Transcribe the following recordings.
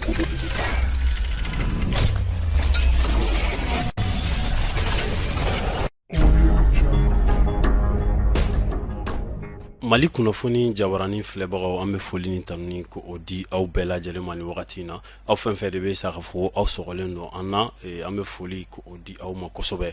Mali kunnafoni jabaranin filɛbagaw, an bɛ foli ni tanuni ko o di aw bɛɛ lajɛlen ma ni wagati in na. Aw fɛn fɛn de bɛ sa ka fɔ aw sɔgɔlen don an na, an bɛ foli ko o di aw ma kosɛbɛ.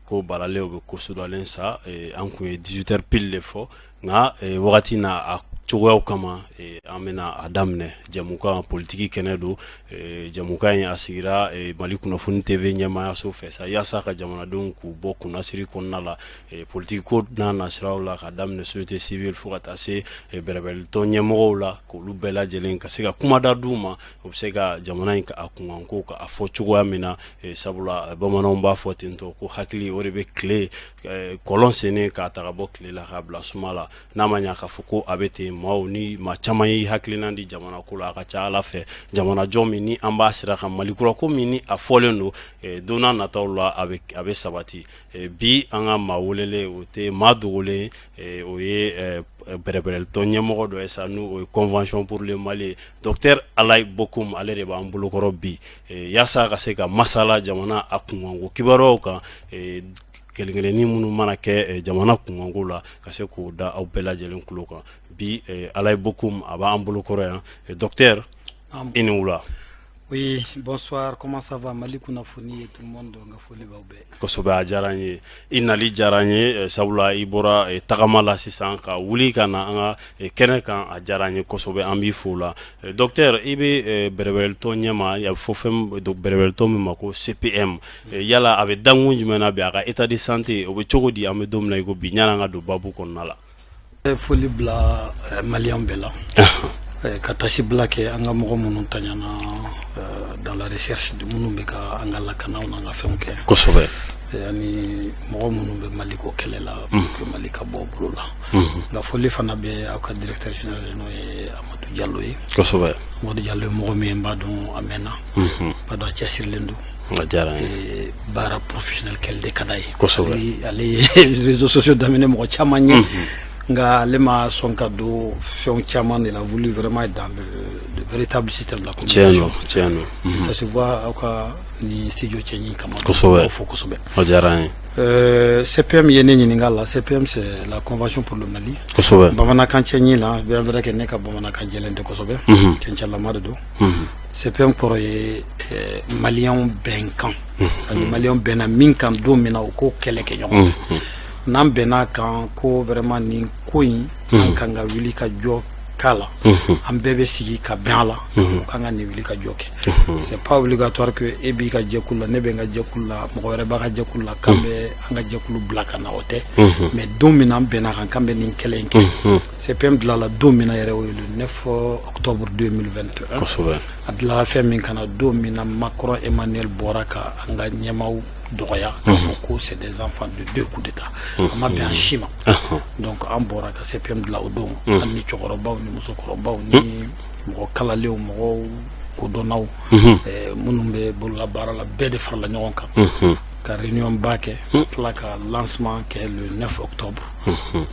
Ko balalen o bɛ ko sudalen sa. An tun ye 18 heures pile de fɔ, nka wagati n'a a cogoyaw kama, an bɛna a daminɛ. Jɛmukan politiki kɛnɛ don. Jɛmukan in a sigira Mali kunnafoni TV ɲɛmaayaso fɛ sa, yaasa ka jamanadenw k'u bɔ kunnasiri kɔnɔna la politiki ko n'a nasiraw la, ka daminɛ société civile fo ka taa se bɛrɛbɛrɛlitɔn ɲɛmɔgɔw la, k'olu bɛɛ lajɛlen ka se ka kumada d'u ma, o bɛ se ka jamana in a kunkanko ka a fɔ cogoya min na. Sabula bamananw b'a fɔ ten tɔ ko hakili o de bɛ tile kɔlɔn sennen k'a ta ka bɔ tile la k'a bila suma la. N'a ma ɲa k'a fɔ ko a bɛ ten, maaw ni maa caman y'i hakilina di jamana ko la, a ka ca Ala fɛ, jamanajɔ min ni an b'a sira kan, Mali kura ko min ni a fɔlen don, don n'a nataw la a bɛ sabati. Bi an ka maa welelen, o tɛ maa dogolen, o ye bɛrɛbɛrɛlitɔn ɲɛmɔgɔ dɔ ye sa, n'o ye Convention pour le Mali, docteur Alayi Bokum. Ale de b'an bolokɔrɔ bi yaasa ka se ka masala jamana a kunkanko kibaruyaw kan, kelen-kelennin minnu mana kɛ jamana kunkanko la, ka se k'o da aw bɛɛ lajɛlen tulo kan. Bi Alayi Bokum a b'an bolokɔrɔ yan. Docteur, i ni wula. Oui, bonsoir, comment ça va? Mali kunnafoni et tout le monde, n ka foli b'aw bɛɛ. Kosɛbɛ, a diyara n ye, i nali diyara n ye, sabula i bɔra tagama la sisan ka wuli ka na an ka kɛnɛ kan. A diyara n ye kosɛbɛ, an b'i fo la. Docteur, i bɛ bɛrɛbɛrɛlitɔn ɲɛma, a bɛ fɔ fɛn bɛrɛbɛrɛlitɔn min ma ko CPM. Yala a bɛ dankun jumɛn na bi? A ka état de santé o bɛ cogo di an bɛ don min na i ko bi, yanni an ka don baabu kɔnɔna la? Foli bila maliyɛn bɛɛ la, ka taasibila kɛ an ka mɔgɔ minnu taɲana dans la recherche, minnu bɛ ka an ka lakanaw n'an ka fɛnw kɛ. Ani mɔgɔ minnu bɛ Mali ko kɛlɛ la pour que Mali ka bɔ bolo la. Nka foli fana bɛ aw ka directeur général, n'o ye Amadu Jalo ye. Amadu Jalo ye mɔgɔ min ye, n b'a dɔn a mɛnna, n b'a dɔn a cɛsirilen don. A diyara n ye. Baara professionnel kɛli de ka d'a ye. Ale ye réseaux sociaux daminɛ mɔgɔ caman ye, nka ale ma sɔn ka don fɛn caman de la, voulu vraiment être dans le véritable système de la communication. Tiɲɛ don, tiɲɛ don. Ça se voit aw ka ni studio cɛɲi kama. Fo kosɛbɛ. O diyara n ye. CPM ye ne ɲininka la. CPM, c'est la Convention pour le Mali. Bamanankan cɛɲi la, bien vrai que ne ka bamanankan jɛlen tɛ kosɛbɛ, cɛncɛnlama de don. CPM kɔrɔ ye maliyɛnw bɛnkan, c'est à dire maliyɛnw bɛnna min kan don min na, u k'o kɛlɛ kɛ ɲɔgɔn fɛ. N'an bɛn'a kan ko vraiment nin ko in, an kan ka wuli ka jɔ k'a la, an bɛɛ bɛ sigi ka bɛn a la k'an ka nin wuli ka jɔ kɛ. C'est pas obligatoire que e b'i ka jɛkulu la, ne bɛ n ka jɛkulu la, mɔgɔ wɛrɛ b'a ka jɛkulu la, k'an bɛ an ka jɛkulu bila ka na, o tɛ. Mais don min na an bɛn'a kan k'an bɛ nin kɛlɛ in kɛ, CPM dilanla don min na yɛrɛ, o ye le 9 octobre 2021. A dilanla fɛn min kana, don min na Macron Emmanuel bɔra ka an ka ɲɛmaaw dɔgɔya k'a fɔ ko c'est des enfants de deux coups d'état, a ma bɛn an si ma. Donc an bɔra ka CPM dilan o don, an ni cɛkɔrɔbaw ni musokɔrɔbaw ni mɔgɔ kalalenw, mɔgɔw kodɔnnaw, minnu bɛ bololabaara la, bɛɛ de farala ɲɔgɔn kan ka réunion ba kɛ, ka tila ka lancement kɛ le 9 octobre.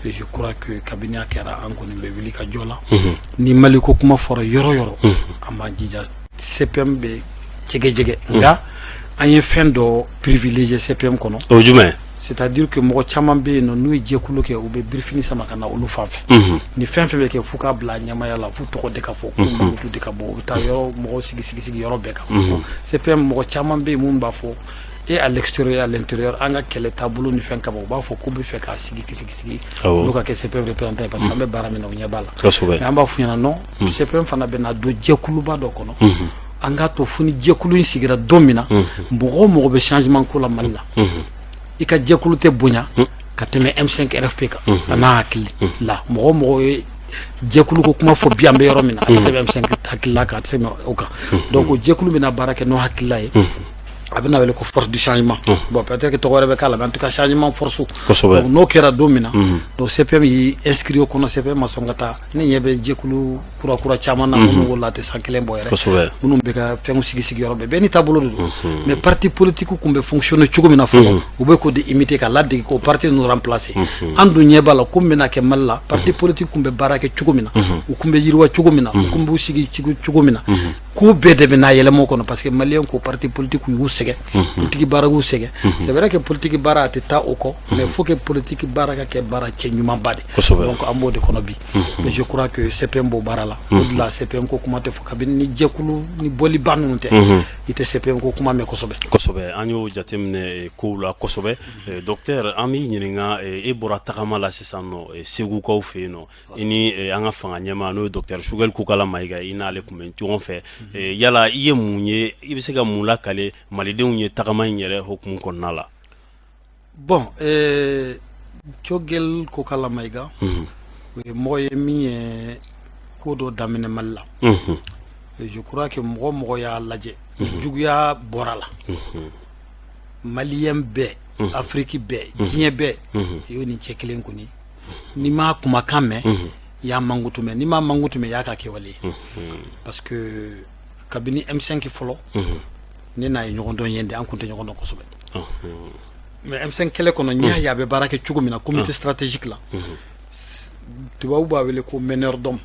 Et je crois que kabini a kɛra, an kɔni bɛ wuli ka jɔ la. Ni Mali ko kuma fɔra yɔrɔ yɔrɔ, an b'an jija, CPM bɛ jɛgɛjɛgɛ. Nka an ye fɛn dɔ privilégié CPM kɔnɔ. O jumɛn? C'est-à-dire que mɔgɔ caman bɛ yen nɔ, n'u ye jɛkulu kɛ, u bɛ birifini sama ka na olu fan fɛ. Ni fɛn fɛn bɛ kɛ, f'u k'a bila ɲɛmaya la, f'u tɔgɔ de ka fɔ, k'u mankutu de ka bɔ, u bɛ taa yɔrɔ mɔgɔw sigi sigi sigi yɔrɔ bɛɛ ka fɔ ko CPM. Mɔgɔ caman bɛ yen minnu b'a fɔ et à l'extérieur et à l'intérieur, an ka kɛlɛ taabolo ni fɛn kama, u b'a fɔ k'u bɛ fɛ k'a sigi sigi sigi, olu ka kɛ CPM représentant ye, parce que an bɛ baara min na, u ɲɛ b'a la. Mais an b'a f'u ɲɛna non, CPM fana bɛ na don jɛkuluba dɔ kɔnɔ. An k'a to fo ni jɛkulu in sigira don min na, mɔgɔ o mɔgɔ bɛ changement ko la Mali la, i ka jɛkulu tɛ bonya ka tɛmɛ M5 RFP kan. A n'a hakili la, mɔgɔ o mɔgɔ ye jɛkulu ko kuma fɔ bi, an bɛ yɔrɔ min na, a tɛ tɛmɛ M5 hakilila kan, a tɛ tɛmɛ o kan. Donc o jɛkulu bɛna baara kɛ n'o hakilila ye. A bɛna wele ko force du changement. Bon, peut-être que tɔgɔ wɛrɛ bɛ k'a la, mais en tout cas changement force. Donc n'o kɛra don min na, donc CPM y'i inscrit o kɔnɔ. CPM ma sɔn ka taa. Ne ɲɛ bɛ jɛkulu kura kura caman na minnu wolola a tɛ san kelen bɔ yɛrɛ, minnu bɛ ka fɛnw sigi sigi yɔrɔ bɛɛ, bɛɛ n'i taabolo de don. Mais parti politique tun bɛ fonctionner cogo min na fɔlɔ, u bɛ k'o de imiter, ka ladege k'o parti ninnu remplacer. An dun ɲɛ b'a la ko min bɛna kɛ Mali la, parti politique tun bɛ baara kɛ cogo min na, u tun bɛ yiriwa cogo min na, u tun b'u sigi cogo min na. Ko bɛɛ de bɛ n'a yɛlɛma kɔnɔ, parce que maliyɛn ko parti politique y'u sɛgɛn, politique baara y'u sɛgɛn. C'est vrai que politique baara, a tɛ taa o kɔ, mais faut que politique baara ka kɛ baara cɛ ɲumanba de. Donc an b'o de kɔnɔ bi. Mais je crois que CPM b'o baara la. O de la, CPM ko kuma tɛ fɔ kabini ni jɛkulu ni bɔliba ninnu tɛ, i tɛ CPM ko kuma mɛn kosɛbɛ. Kosɛbɛ, an y'o jateminɛ kow la kosɛbɛ. Docteur, an b'i ɲininka, e bɔra tagama la sisan nɔ Segukaw fɛ yen nɔ, i ni an ka fanga ɲɛmaa, n'o ye docteur Choguel Kokalla Maïga, i n'ale tun bɛ ɲɔgɔn fɛ. Yala i ye mun ye? I bɛ se ka mun lakale malidenw ye tagama in yɛrɛ hukumu kɔnɔna la? Bon, Choguel Kokalla Maïga, o ye mɔgɔ ye min ye ko dɔ daminɛ Mali la. Je crois que mɔgɔ mɔgɔ y'a lajɛ, juguya bɔra la, maliyɛn bɛɛ, Afiriki bɛɛ, diɲɛ bɛɛ, i y'o nin cɛ kelen kɔni, n'i m'a kumakan mɛn, i y'a mankutu mɛn, n'i m'a mankutu mɛn, i y'a ka kɛwale ye. Parce que kabini M5 fɔlɔ, ne n'a ye ɲɔgɔn dɔn yen de, an kun tɛ ɲɔgɔn dɔn kosɛbɛ. Mais M5 kɛlɛ kɔnɔ, n y'a ye a bɛ baara kɛ cogo min na comité stratégique la, tubabu b'a wele ko meneur d'homme.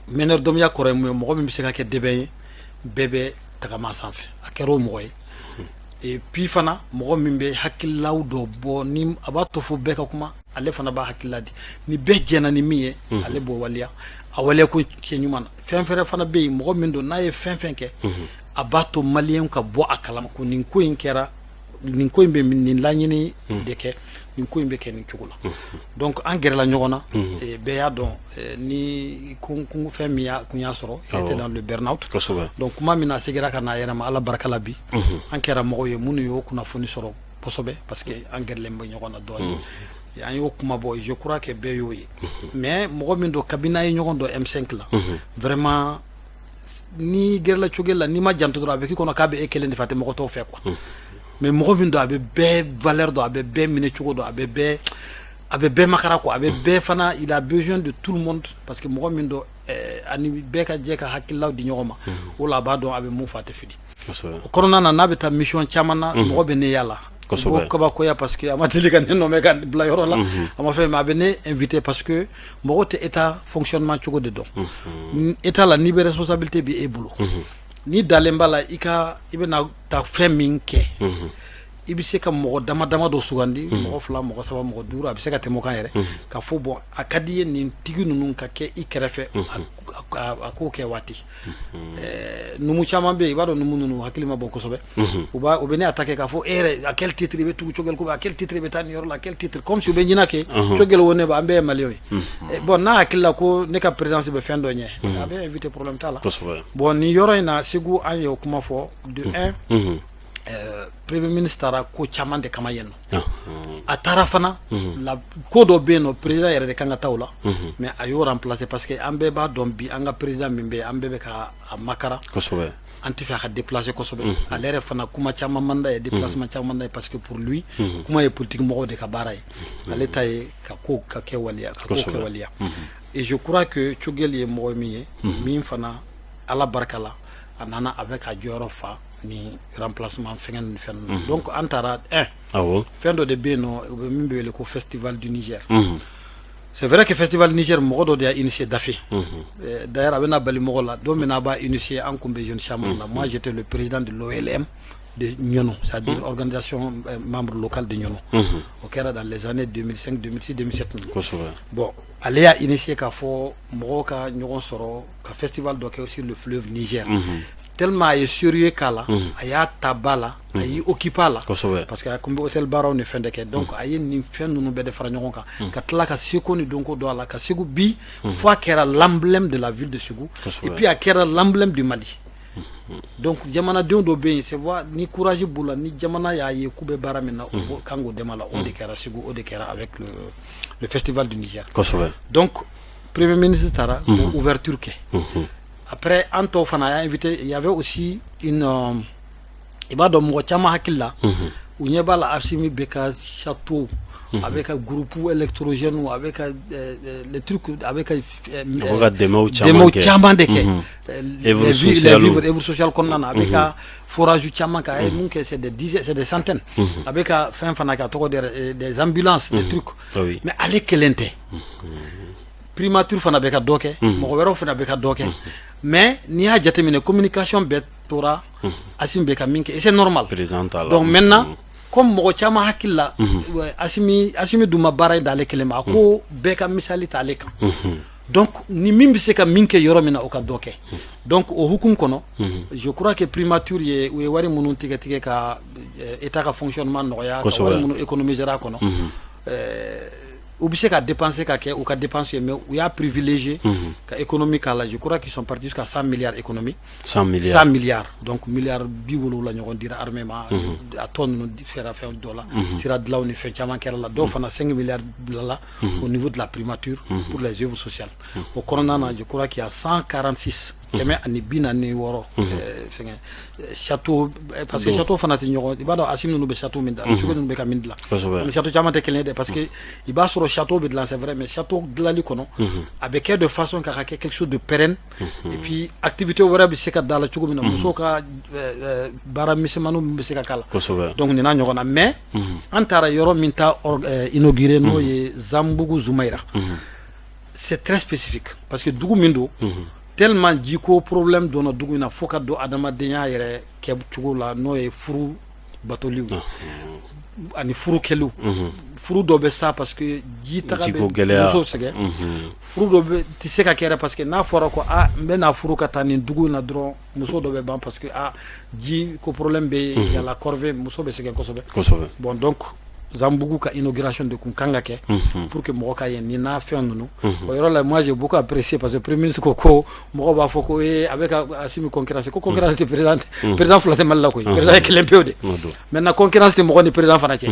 Meneur d'homme ya kɔrɔ ye mun ye? Mɔgɔ min bɛ se ka kɛ dɛbɛn ye, bɛɛ bɛ tagama sanfɛ. A kɛra o mɔgɔ ye. Et puis fana, mɔgɔ min bɛ hakililaw dɔ bɔ, ni a b'a to fo bɛɛ ka kuma, ale fana b'a hakilila di, ni bɛɛ jɛna ni min ye, ale b'o waleya, a waleya ko kɛ ɲuman na. Fɛn fɛnɛ fana bɛ yen, mɔgɔ min don, n'a ye fɛn fɛn kɛ, a b'a to maliyɛnw ka bɔ a kalama ko nin ko in kɛra, nin ko in bɛ nin laɲini de kɛ, nin ko in bɛ kɛ nin cogo la. Donc an gɛrɛla ɲɔgɔn na, bɛɛ y'a dɔn ni kun fɛn min y'a kun y'a sɔrɔ, il était dans le burn-out. Donc kuma min na, a seginna ka na a yɛrɛ ma, Ala barika la, bi an kɛra mɔgɔw ye minnu y'o kunnafoni sɔrɔ kosɛbɛ, parce que an gɛrɛlen bɛ ɲɔgɔn na dɔɔnin, an y'o kuma bɔ. Je crois que bɛɛ y'o ye. Mais mɔgɔ min don, kabini n'a ye ɲɔgɔn dɔn M5 la, vraiment, n'i gɛrɛla Choguel la, n'i ma janto dɔrɔn, a bɛ k'i kɔnɔ k'a bɛ e kelen de fɛ, a tɛ mɔgɔ tɔw fɛ quoi. Mais mɔgɔ min don, a bɛ bɛɛ valeur dɔn, a bɛ bɛɛ minɛ cogo dɔn, a bɛ bɛɛ makara quoi, a bɛ bɛɛ fana, il a besoin de tout le monde, parce que mɔgɔ min don, ani bɛɛ ka jɛ ka hakililaw di ɲɔgɔn ma, o la a b'a dɔn a bɛ mun fɔ, a tɛ fili. O kɔnɔna na, n'a bɛ taa mission caman na, mɔgɔ bɛ ne yala ko kabakoya, parce que a ma deli ka ne nɔmɛ ka bila yɔrɔ la, a ma fɛn, mais a bɛ ne invité, parce que mɔgɔ tɛ état fonctionnement cogo de dɔn. État la, n'i bɛ responsabilité bi e bolo, n'i dalen b'a la, i ka i bɛna taa fɛn min kɛ, i bɛ se ka mɔgɔ dama dama dɔ sugandi, mɔgɔ fila, mɔgɔ saba, mɔgɔ duuru, a bɛ se ka tɛmɛ o kan yɛrɛ, ka fɔ bon, a ka di i ye nin tigi ninnu ka kɛ i kɛrɛfɛ a k'o kɛ waati. Numu caman bɛ yen, i b'a dɔn, numu ninnu hakili ma bon kosɛbɛ, u b'a u bɛ ne attaquer k'a fɔ e yɛrɛ, à quel titre i bɛ tugu Choguel ko, à quel titre i bɛ taa nin yɔrɔ la, à quel titre, comme si u bɛ ɲina kɛ Choguel wo, ne ba, an bɛɛ ye maliyɛnw ye. Bon, n'a hakili la ko ne ka présence bɛ fɛn dɔ ɲɛ, a bɛ invité, problème t'a la. Bon, nin yɔrɔ in na, Segu, an ye o kuma fɔ de un premier ministre taara ko caman de kama yen nɔ. A taara fana la, ko dɔ bɛ yen nɔ, président yɛrɛ de kan ka taa o la, mais a y'o remplacer, parce que an bɛɛ b'a dɔn bi, an ka président min bɛ yen, an bɛɛ bɛ ka a makara, an tɛ fɛ a ka déplacer kosɛbɛ. Ale yɛrɛ fana, kuma caman man d'a ye, déplacement caman man d'a ye, parce que pour lui, kuma ye politique mɔgɔw de ka baara ye, ale ta ye ka ko ka kɛ waleya, ka ko kɛ waleya. Et je crois que Choguel ye mɔgɔ min ye, min fana, Ala barika la, a nana a bɛ ka jɔyɔrɔ fa ni remplacement fɛngɛ ni fɛn ninnu. Donc an taara un fɛn dɔ de bɛ yen nɔ, u bɛ min bɛ wele ko Festival du Niger. C'est vrai que Festival Niger, mɔgɔ dɔ de y'a initié Dafe. D'ailleurs, a bɛna bali mɔgɔ la, don min n'a b'a initié, an kun bɛ jeune chambre la. Moi, j'étais le président de l'OLM de Niono, c'est-à-dire organisation membre local de Niono. O kɛra dans les années 2005, 2006, 2007. Bon, ale y'a initié k'a fɔ mɔgɔw ka ɲɔgɔn sɔrɔ ka festival dɔ kɛ sur le fleuve Niger. Tellement a ye sérieux k'a la, a y'a ta ba la, a y'i occupé a la, parce que a kun bɛ hôtel baaraw ni fɛn de kɛ. Donc a ye nin fɛn ninnu bɛɛ de fara ɲɔgɔn kan, ka tila ka seko ni dɔnko don a la, ka Segu bi fo a kɛra l'emblème de la ville de Segu, et puis a kɛra l'emblème du Mali. Donc jamanadenw dɔ bɛ yen, c'est vrai, ni courage b'u la, ni jamana y'a ye k'u bɛ baara min na, u kan k'o dɛmɛ la. O de kɛra Segu, o de kɛra avec le Festival du Niger. Donc premier ministre taara o ouverture kɛ. Après, an tɔw fana y'a invité. Il y avait aussi une i b'a dɔn, mɔgɔ caman hakili la, u ɲɛ b'a la, Assimi bɛ ka château, a bɛ ka groupe électrogène, a bɛ ka les trucs, a bɛ ka dɛmɛw caman de kɛ, œuvre sociale kɔnɔna na, a bɛ ka forage caman kɛ, a ye mun kɛ, c'est des dizaines, c'est des centaines, a bɛ ka fɛn fana kɛ, a tɔgɔ des ambulances, des trucs. Mais ale kelen tɛ, primature fana bɛ ka dɔ kɛ, mɔgɔ wɛrɛw fana bɛ ka dɔ kɛ. Mais n'i y'a jateminɛ, communication bɛɛ tora Assimi bɛ ka min kɛ et c'est normal. Président t'a la. Donc maintenant, comme mɔgɔ caman hakili la, Assimi dun ma baara in d'ale kelen ma, a ko bɛɛ ka misali t'ale kan. Donc ni min bɛ se ka min kɛ yɔrɔ min na, o ka dɔ kɛ. Donc o hukumu kɔnɔ, je crois que primature ye, u ye wari minnu tigɛ tigɛ ka état ka fonctionnement nɔgɔya, ka wari minnu économiser a kɔnɔ, u bɛ se ka dépenser ka kɛ u ka dépense ye, mais u y'a privilégié ka économie k'a la. Je crois qu'ils sont partis jusqu'à 100 milliards économie. 100 milliards. 100 milliards. Donc milliards 70 ɲɔgɔn dira armée ma, a tɔ ninnu fɛra fɛn dɔ la, sira dilanw ni fɛn caman kɛra la. Dɔw fana 5 milliards bilala au niveau de la primature pour les œuvres sociales. O kɔnɔna na, je crois qu'il y a 146, 146 fɛngɛ château, parce que château fana tɛ ɲɔgɔn. I b'a dɔn Assimi ninnu bɛ château min da, cogo ninnu bɛ ka min dilan, ani château caman tɛ kelen ye dɛ, parce que i b'a sɔrɔ château bɛ dilan, c'est vrai, mais château dilanli kɔnɔ, a bɛ kɛ de façon k'a ka kɛ quelque chose de pérenne, et puis activité wɛrɛ bɛ se ka da la cogo min na, musow ka baara misɛnmaninw bɛ se ka k'a la. Donc nin n'a ɲɔgɔn na. Mais an taara yɔrɔ min ta inauguré, n'o ye Zanbugu Zumayira, c'est très spécifique, parce que dugu min don, tellement jiko problème donna dugu in na fo ka don adamadenya yɛrɛ kɛcogo la, n'o ye furu batoliw ani furu kɛliw. Furu dɔ bɛ sa parce que ji taga bɛ musow sɛgɛn. Furu dɔ bɛ tɛ se ka kɛ yɛrɛ, parce que n'a fɔra ko a n bɛ na furu ka taa nin dugu in na dɔrɔn, muso dɔ bɛ ban, parce que a ji ko problème bɛ yen, yala corvée, muso bɛ sɛgɛn kosɛbɛ. Bon, donc Zambugu ka inauguration de kun kan ka kɛ pour que mɔgɔ ka ye nin n'a fɛn ninnu. O yɔrɔ la, moi j'ai beaucoup apprécié, parce que premier ministre ko ko mɔgɔw b'a fɔ ko ee, a bɛ ka Assimi concurrence, ko concurrence tɛ président, président fila tɛ Mali la koyi, président ye kelen pewu de. Maintenant, concurrence tɛ mɔgɔ ni président fana cɛ.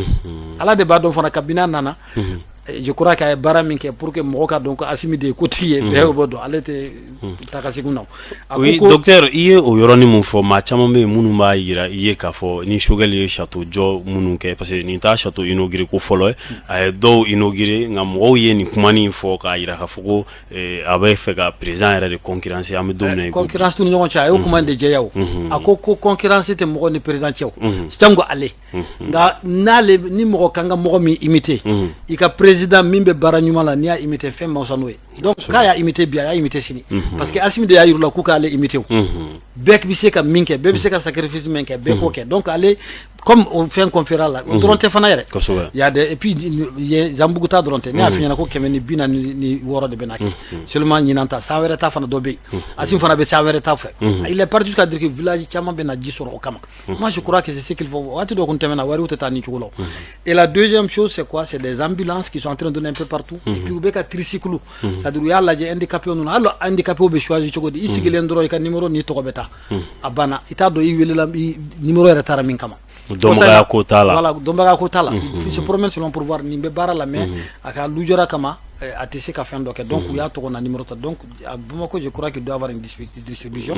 Ala de b'a dɔn fana, kabini a nana, je crois qu'a ye baara min kɛ pour que mɔgɔ ka dɔn ko Assimi de ye kotigi ye, bɛɛ b'o dɔn, ale tɛ taa ka segin na. Oui, docteur, i ye o yɔrɔnin mun fɔ, maa caman bɛ yen minnu b'a yira i ye k'a fɔ ni Choguel ye château jɔ minnu kɛ, parce que nin t'a château inauguré ko fɔlɔ ye, a ye dɔw inauguré, nka mɔgɔw ye nin kumanin fɔ k'a yira k'a fɔ ko a bɛ fɛ ka président yɛrɛ de concurrence. An bɛ don min na i ko bi. Concurrence t'u ni ɲɔgɔn cɛ, a y'o kuma in de jɛya. O a ko ko concurrence tɛ mɔgɔ ni président cɛ, o jango ale. Nka n'ale ni mɔgɔ kan ka mɔgɔ min imiter, i ka président min bɛ baara ɲuman la, n'i y'a imiter, fɛn ma fisa n'o ye. Donc k'a y'a imiter bi, a y'a imiter sini, parce que Assimi de y'a yir'u la k'u k'ale imiter. O bɛɛ bɛ se ka min kɛ, bɛɛ bɛ se ka sacrifice min kɛ, bɛɛ k'o kɛ. Donc ale comme o fɛn conférence la, o dɔrɔn tɛ fana yɛrɛ. Y a des, et puis ye Zanbugu ta dɔrɔn tɛ. Ne y'a f'i ɲɛna ko 146 de bɛ na kɛ seulement ɲinan ta, san wɛrɛ ta fana dɔ bɛ yen. Assimi fana bɛ san wɛrɛ ta fɛ. Il est parti jusqu'à dire que village caman bɛ na ji sɔrɔ o kama. Moi je crois que c'est ce qu'il faut. Waati dɔ kun tɛmɛna, wariw tɛ taa nin cogo la. Et la deuxième chose, c'est quoi? C'est des ambulances qui sont en train de donner un peu partout, et puis u bɛ ka tricycle, c'est à dire u y'a lajɛ handicapé ninnu, hali handicapé bɛ choisir cogo di? I sigilen dɔrɔn, i ka numéro n'i tɔgɔ bɛ taa, a banna, i t'a dɔn i welela, numéro yɛrɛ taara min kama. Dɔnbagaya ko t'a la. Voilà, dɔnbagaya ko t'a la. Il se promène seulement pour voir nin bɛ baara la, mais a ka lujura kama, a tɛ se ka fɛn dɔ kɛ. Donc u y'a tɔgɔ na numéro ta. Donc à Bamako, je crois qu'il doit avoir une distribution,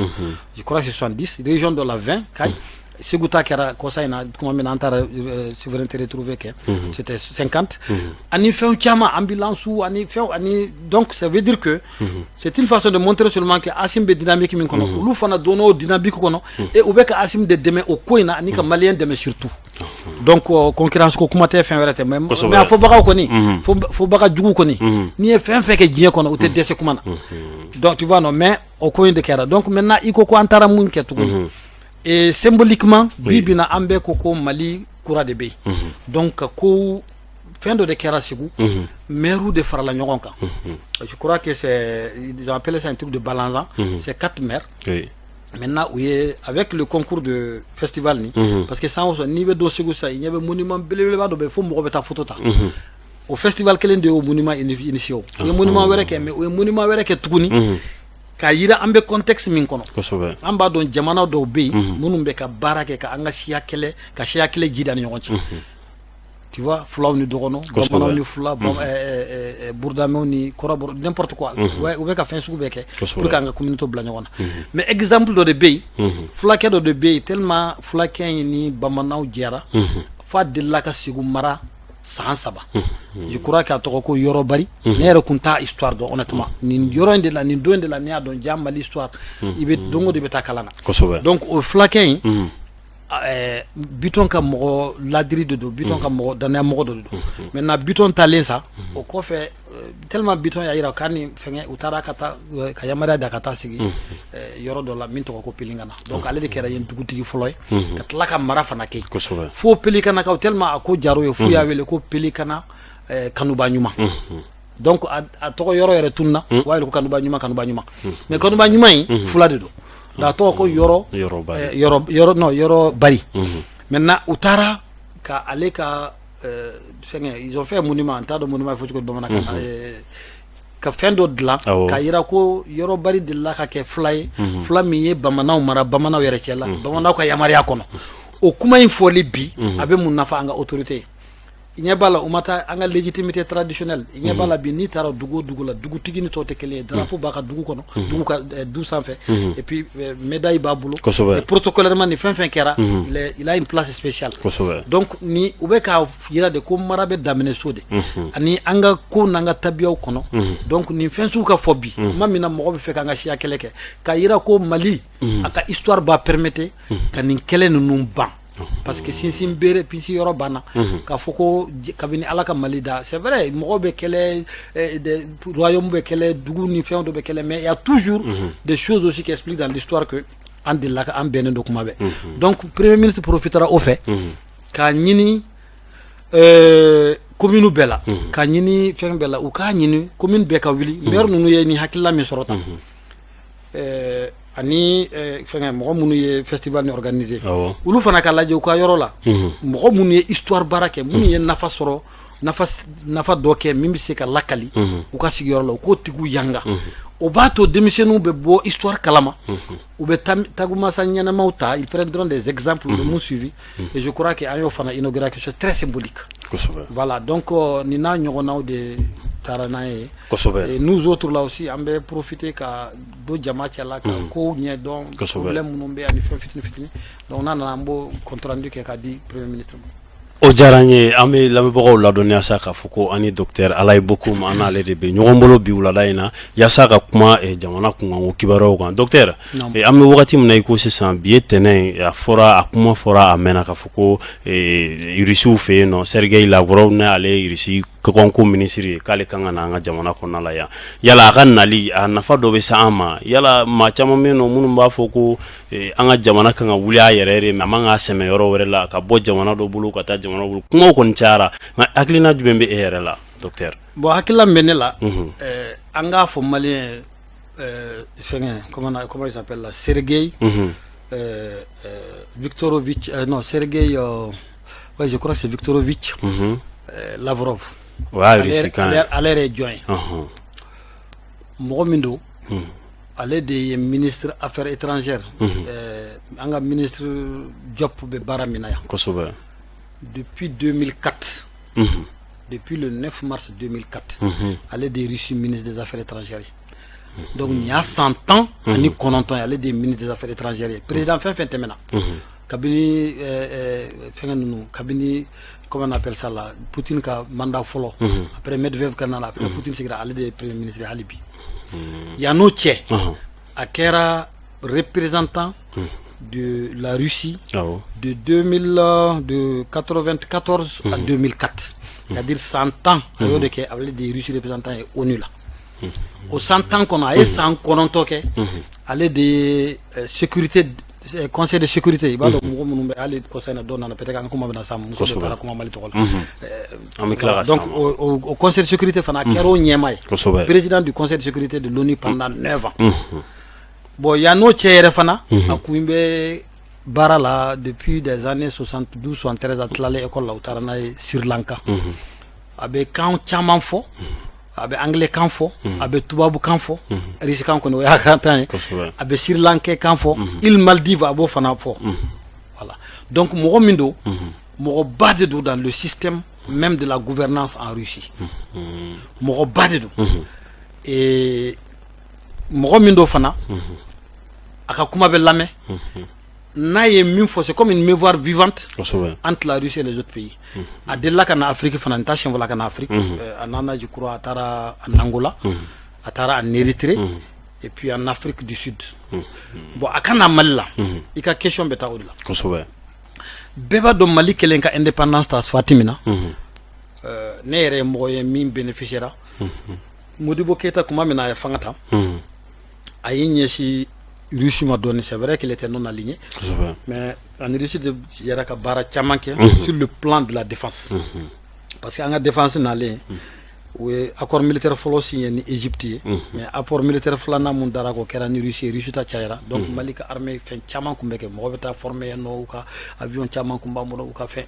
je crois que c'est 70, région dɔ la 20, Kayi, Segu ta kɛra kɔsa in na tuma min na an taara souveraineté retrouvée kɛ, c'était 50, ani fɛn caman, ambulance ani fɛn ani. Donc ça veut dire que c'est une façon de montrer seulement que Assimi bɛ dynamique min kɔnɔ, olu fana donna o dynamique kɔnɔ et u bɛ ka Assimi de dɛmɛ o ko in na, ani ka malien dɛmɛ surtout. Donc concurrence ko kuma tɛ, fɛn wɛrɛ tɛ. Mais a fɔbagaw kɔni, fɔbaga jugu kɔni, n'i ye fɛn fɛn kɛ diɲɛ kɔnɔ, u tɛ dɛsɛ kuma na. Donc tu vois, non, mais o ko in de kɛra. Donc maintenant, i ko ko an taara mun kɛ tuguni? Et symboliquement, bi bi na, an bɛɛ ko ko Mali kura de bɛ yen. Donc ko fɛn dɔ de kɛra Segu, maires de farala ɲɔgɔn kan. Je crois que c'est, ils ont appelé ça un truc de balanzan, c'est quatre maires. Maintenant u ye, avec le concours de festival ni, parce que san o san n'i bɛ don Segu sisan, i ɲɛ bɛ monument belebeleba dɔ bɛ yen fo mɔgɔ bɛ taa photo ta. O festival kelen de y'o monument initié. O u ye monument wɛrɛ kɛ, mais u ye monument wɛrɛ kɛ tuguni k'a yira an bɛ contexte min kɔnɔ. An b'a dɔn jamana dɔw bɛ yen minnu bɛ ka baara kɛ ka an ka siya kɛlɛ, ka siya kɛlɛ ji da ni ɲɔgɔn cɛ, tu vois, fulaw ni dɔgɔnɔ, bamananw ni fula, burudamɛw ni kɔrɔbɔrɔ, n'importe quoi, u bɛ ka fɛn sugu bɛɛ kɛ pour que an ka communauté bila ɲɔgɔn na. Mais exemple dɔ de bɛ yen, fulakɛ dɔ de bɛ yen, tellement fulakɛ in ni bamananw jɛra f'a delila ka Segu mara san 3. Je crois k'a tɔgɔ ko Yɔrɔ Bari. Ne yɛrɛ kun t'a histoire dɔn honnêtement. Nin yɔrɔ in de la, nin don in de la, ne y'a dɔn. Ja Mali histoire, i bɛ don o de bɛ taa kalan na. Donc o fulakɛ in Bitɔn ka mɔgɔ ladiri de don, Bitɔn ka mɔgɔ danaya mɔgɔ dɔ de don. Maintenant, Bitɔn talen sa, o kɔfɛ, tellement Bitɔn y'a jira k'a ni fɛngɛ, u taara ka taa ka yamaruya da ka taa sigi yɔrɔ dɔ la min tɔgɔ ko Pelikana. Donc ale de kɛra yen dugutigi fɔlɔ ye, ka tila ka mara fana kɛ fo Pelikanakaw. Tellement a ko diyar'u ye, f'u y'a wele ko Pelikana kanuba ɲuman. Donc a tɔgɔ yɔrɔ yɛrɛ tununa, u b'a wele ko kanuba ɲuman, kanuba ɲuman. Mais kanuba ɲuman in, fula de don. Donc a tɔgɔ ko yɔrɔ yɔrɔ, non, Yɔrɔ Bari. Maintenant, u taara ka ale ka fɛngɛ, ils ont fait un monument, n t'a dɔn monument fɔ cogo bamanankan na, ka fɛn dɔ dilan k'a yira ko Yɔrɔ Bari delila ka kɛ fula ye, fula min ye bamananw mara, bamananw yɛrɛ cɛ la, bamananw ka yamaruya kɔnɔ. O kuma in fɔli bi, a bɛ mun nafa an ka autorité ye? I ɲɛ b'a la, u ma taa an ka légitimité traditionnelle. I ɲɛ b'a la bi, n'i taara dugu o dugu la, dugutigi ni tɔw tɛ kelen ye. Drapeau b'a ka dugu kɔnɔ, dugu ka du sanfɛ, et puis médaille b'a bolo. Et protocolairement, ni fɛn fɛn kɛra, il a une place spéciale. Donc ni u bɛ k'a yira de ko mara bɛ daminɛ so de, ani an ka ko n'an ka tabiyaw kɔnɔ. Donc nin fɛn sugu ka fɔ bi, tuma min na mɔgɔ bɛ fɛ k'an ka siya kɛlɛ kɛ, k'a yira ko Mali a ka histoire b'a permettre ka nin kɛlɛ ninnu ban, parce que sinsin bere pisi yɔrɔ banna k'a fɔ ko kabini Ala ka Mali da. C'est vrai, mɔgɔw bɛ kɛlɛ, royaume bɛ kɛlɛ, dugu ni fɛnw dɔ bɛ kɛlɛ, mais il y a toujours des choses aussi qui expliquent dans l'histoire que an delila ka an bɛnnen don kuma bɛɛ. Donc premier ministre profitera o fɛ k'a ɲini commune bɛɛ la, k'a ɲini fɛn bɛɛ la, u k'a ɲini commune bɛɛ ka wuli. Maire ninnu ye nin hakilila min sɔrɔ tan, ani fɛngɛ, mɔgɔ minnu ye festival ni organiser, olu fana ka lajɛ u ka yɔrɔ la, mɔgɔ minnu ye histoire baara kɛ, minnu ye nafa sɔrɔ, nafa dɔ kɛ min bɛ se ka lakali u ka sigiyɔrɔ la, u k'o tigiw yanga. O b'a to denmisɛnninw bɛ bɔ histoire kalama, u bɛ tagumasa ɲɛnamaw ta, ils prendront des exemples de mun suivi. Et je crois que an y'o fana inauguré, quelque chose très symbolique. Voilà, donc nin n'a ɲɔgɔnnaw de taara n'a ye. Et nous autres là aussi, an bɛ profiter ka don jama cɛla ka kow ɲɛdɔn, problème minnu bɛ ani fɛn fitini fitini. Donc n'a nana, an b'o compte rendu kɛ k'a di premier ministre ma. O diyara n ye. An bɛ lamɛnbagaw ladɔnniya sa k'a fɔ ko ani docteur Alayi Bokoum, an n'ale de bɛ ɲɔgɔn bolo bi wulada in na, yaasa ka kuma jamana kunkanko kibaruyaw kan. Docteur, an bɛ wagati min na i ko sisan, bi ye tɛnɛn ye, a fɔra, a kuma fɔra, a mɛnna k'a fɔ ko Irisiw fɛ yen nɔ, Sergei Lavrov, n'ale ye Irisi kɔkanko minisiri ye, k'ale kan ka na an ka jamana kɔnɔna la yan. Yala a ka nali, a nafa dɔ bɛ se an ma? Yala maa caman bɛ yen nɔ minnu b'a fɔ ko an ka jamana kan ka wuli a yɛrɛ de, mais a man k'a sɛmɛ yɔrɔ wɛrɛ la, ka bɔ jamana dɔ bolo ka taa jamana bolo. Kumaw kɔni cayara, nka hakilina jumɛn bɛ e yɛrɛ la, docteur? Bon, hakilina min bɛ ne la, an k'a fɔ malien fɛngɛ, comment il s'appelle là, Sergei Viktorovich, non, Sergei, ouais, je crois que c'est Viktorovich Lavrov. O y'a Irisi kan ye. Ale yɛrɛ ye jɔn ye? Mɔgɔ min don, ale de ye ministre affaires étrangères, an ka ministre Diop bɛ baara min na yan. Depuis 2004, depuis le 9 mars 2004, ale de ye Russie ministre des affaires étrangères ye. Donc nin y'a san 19 ye, ale de ye ministre des affaires étrangères ye. Président fɛn fɛn tɛmɛna, kabini fɛngɛ ninnu, kabini, comment on appelle ça là, Poutine ka mandat fɔlɔ, après Medvedev ka nana, après Poutine sigira, ale de ye premier ministre ye hali bi. Yan n'o cɛ, a kɛra représentant de la Russie de 2000, de 94 à 2004, c'est-à-dire san 10, a y'o de kɛ, ale de ye Russie représentant ye ONU la. O san 10 kɔnɔ, a ye san 9 kɛ, ale de ye sécurité, conseil de sécurité. I b'a dɔn, mɔgɔ minnu bɛ hali conseil na, dɔw nana, peut-être an ka kuma bɛna s'a ma, muso dɔ taara kuma Mali tɔgɔ la. An bɛ tila ka Donc au conseil de sécurité fana, a kɛra o ɲɛmaa ye, président du conseil de sécurité de l'ONU pendant 9 ans. Bon, yan n'o cɛ yɛrɛ fana, a kun bɛ baara la depuis des années 72, 73. A tilalen école la, u taara n'a ye Sri Lanka. A bɛ kan caman fɔ, a bɛ anglais kan fɔ, a bɛ tubabu kan fɔ, russe kan kɔni o y'a kan tan ye, a bɛ Sri Lankais kan fɔ, île Maldives a b'o fana fɔ. Voilà, donc mɔgɔ min don, mɔgɔba de don dans le système même de la gouvernance en Russie. Mɔgɔba de don. Et mɔgɔ min don fana, a ka kuma bɛ lamɛn. N'a ye min fɔ, c'est comme une mémoire vivante entre la Russie et les autres pays. A delila ka na Afrique fana, n t'a siɲɛ fɔlɔ ka na Afrique. A nana, je crois, a taara en Angola, a taara en Érythrée et puis en Afrique du Sud. Bon, a ka na Mali la, i ka question bɛ taa o de la. Bɛɛ b'a dɔn, Mali kɛlen ka indépendance ta waati min na, ne yɛrɛ ye mɔgɔ ye min bénéficiera. Modibo Keyita, tuma min na a ye fanga ta, a y'i ɲɛsin Russie ma dɔɔni. C'est vrai qu'il était non aligné, mais ani Russie de yɛrɛ ka baara caman kɛ sur le plan de la défense, parce que an ka défense nalen, u ye accord militaire fɔlɔ signé ni Égypte ye, mais accord militaire filanan mun dara k'o kɛra ni Russie ye, Russie ta cayara. Donc Mali ka armée, fɛn caman kun bɛ kɛ, mɔgɔ bɛ taa former yen nɔ, u ka avion caman kun b'an bolo, u ka fɛn.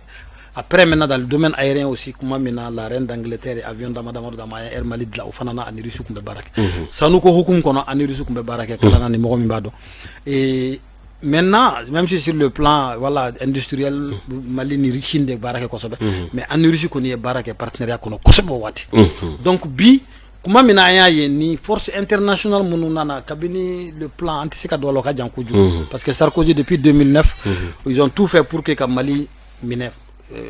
Après maintenant, dans le domaine aérien aussi, kuma min na la reine d'Angleterre ye avion dama dama dɔ d'a ma, a ye Air Mali dilan, o fana na ani Russie kun bɛ baara kɛ. Sanu ko hukumu kɔnɔ, ani Russie kun bɛ baara kɛ kalan na, ni mɔgɔ min b'a dɔn. Et maintenant, même si sur le plan, voilà, industriel, Mali ni Chine de baara kɛ kosɛbɛ, mais ani Russie kɔni ye baara kɛ partenariat kɔnɔ kosɛbɛ o waati. Donc bi, kuma min na an y'a ye ni force internationale minnu nana kabini le plan, an tɛ se ka don a la, o ka jan kojugu, parce que Sarkozy, depuis 2009, ils ont tout fait pour que ka Mali minɛ,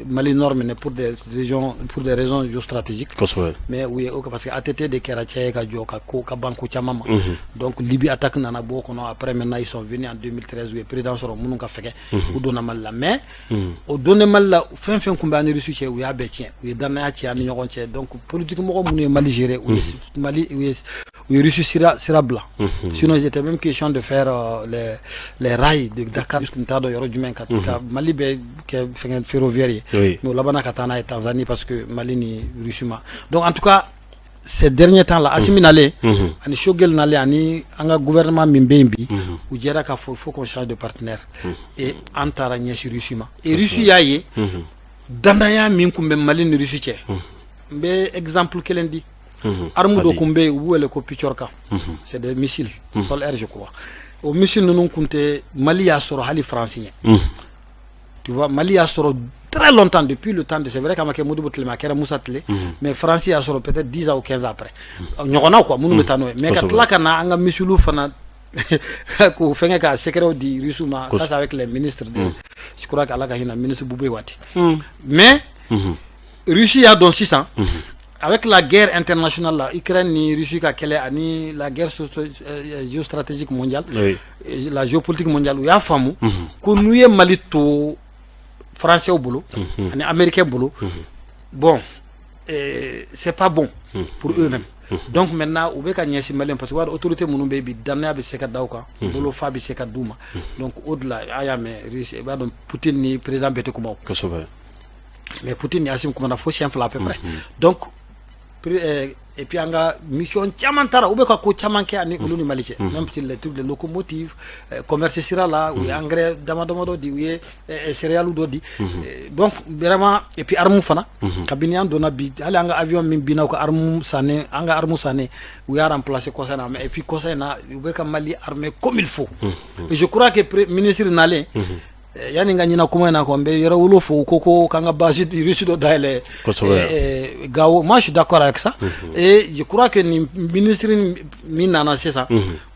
Mali Nord minɛ pour des raisons géostratégiques. Mais oui, parce que ATT de kɛra cɛ ye ka jɔ ka ko ka ban ko caman ma. Donc Libye attaque nana bɔ o kɔnɔ. Après maintenant, ils sont venus en 2013, u ye président sɔrɔ minnu ka fɛgɛ, u donna Mali la. Mais o donnen Mali la, fɛn fɛn kun bɛ ani Russie cɛ, u y'a bɛɛ tiɲɛ, u ye danaya tiɲɛ ani ɲɔgɔn cɛ. Donc politique mɔgɔ minnu ye Mali gérer, u ye Mali, u ye Russie sira bila. Sinon, il était même question de faire les rails de Dakar jusqu'à n t'a dɔn yɔrɔ jumɛn, ka Mali bɛ kɛ fɛngɛ ferroviaire ye. Mais o labanna ka taa n'a ye Tanzanie, parce que Mali ni Russie ma. Donc en tout cas, ces derniers temps là, Assimi nalen ani Choguel nalen ani an ka gouvernement min bɛ yen bi, u jɛra k'a fɔ il faut qu'on change de partenaire, et an taara ɲɛsin Russie ma. Et Russie y'a ye danaya min kun bɛ Mali ni Russie cɛ. N bɛ exemple kelen di. Arme dɔ kun bɛ yen, u b'u wele ko Pechorka, c'est des missiles sol air, je crois. O missile ninnu kun tɛ Mali y'a sɔrɔ hali France ɲɛ. Tu vois, Mali y'a sɔrɔ très longtemps, depuis le temps de, c'est vrai k'a ma kɛ Modibo tile, mais a kɛra Musa tile, mais France y'a sɔrɔ peut-être 10 ans ou 15 ans après ɲɔgɔnnaw quoi, minnu bɛ taa n'o ye. Mais ka tila ka na an ka missile fana k'o fɛngɛ k'a secret di Russe ma, ça c'est avec les ministres de, je crois que Ala ka hinɛ ministre Boubé waati. Mais Russie y'a dɔn sisan, avec la guerre internationale là, Ukraine ni Russie ka kɛlɛ ani la guerre géostratégique mondiale, la géopolitique mondiale, u y'a faamu ko n'u ye Mali to Français bolo ani Américain bolo, bon, c'est pas bon pour eux-mêmes. Donc maintenant, u bɛ ka ɲɛsin Malien, parce que u b'a dɔn autorité minnu bɛ yen bi, danaya bɛ se ka da u kan, bolo fa bɛ se ka d'u ma. Donc o de la a y'a mɛn Russie, i b'a dɔn Poutine ni président bɛɛ tɛ kuma o. Mais Poutine ni Assimi kumana fo siɲɛ 2 à peu près. Donc et puis an ka mission caman taara, u bɛ ka ko caman kɛ ani olu ni Mali cɛ, même si les trucs de locomotive, commerce sira la, u ye engrais dama dama dɔ di, u ye céréales dɔ di. Donc vraiment, et puis arme fana, kabini an donna bi, hali an ka avion min binna, u ka arme sannen, an ka arme sannen, u y'a remplacer kɔsa in na. Mais et puis kɔsa in na, u bɛ ka Mali armé comme il faut. Et je crois que ministre nalen, yani n ka ɲina kuma in na kɔ, n bɛ yɔrɔ wolo fo, u ko k'an ka base russe dɔ dayɛlɛ Gao. Moi, je suis d'accord avec ça, et je crois que nin ministre min nana sisan,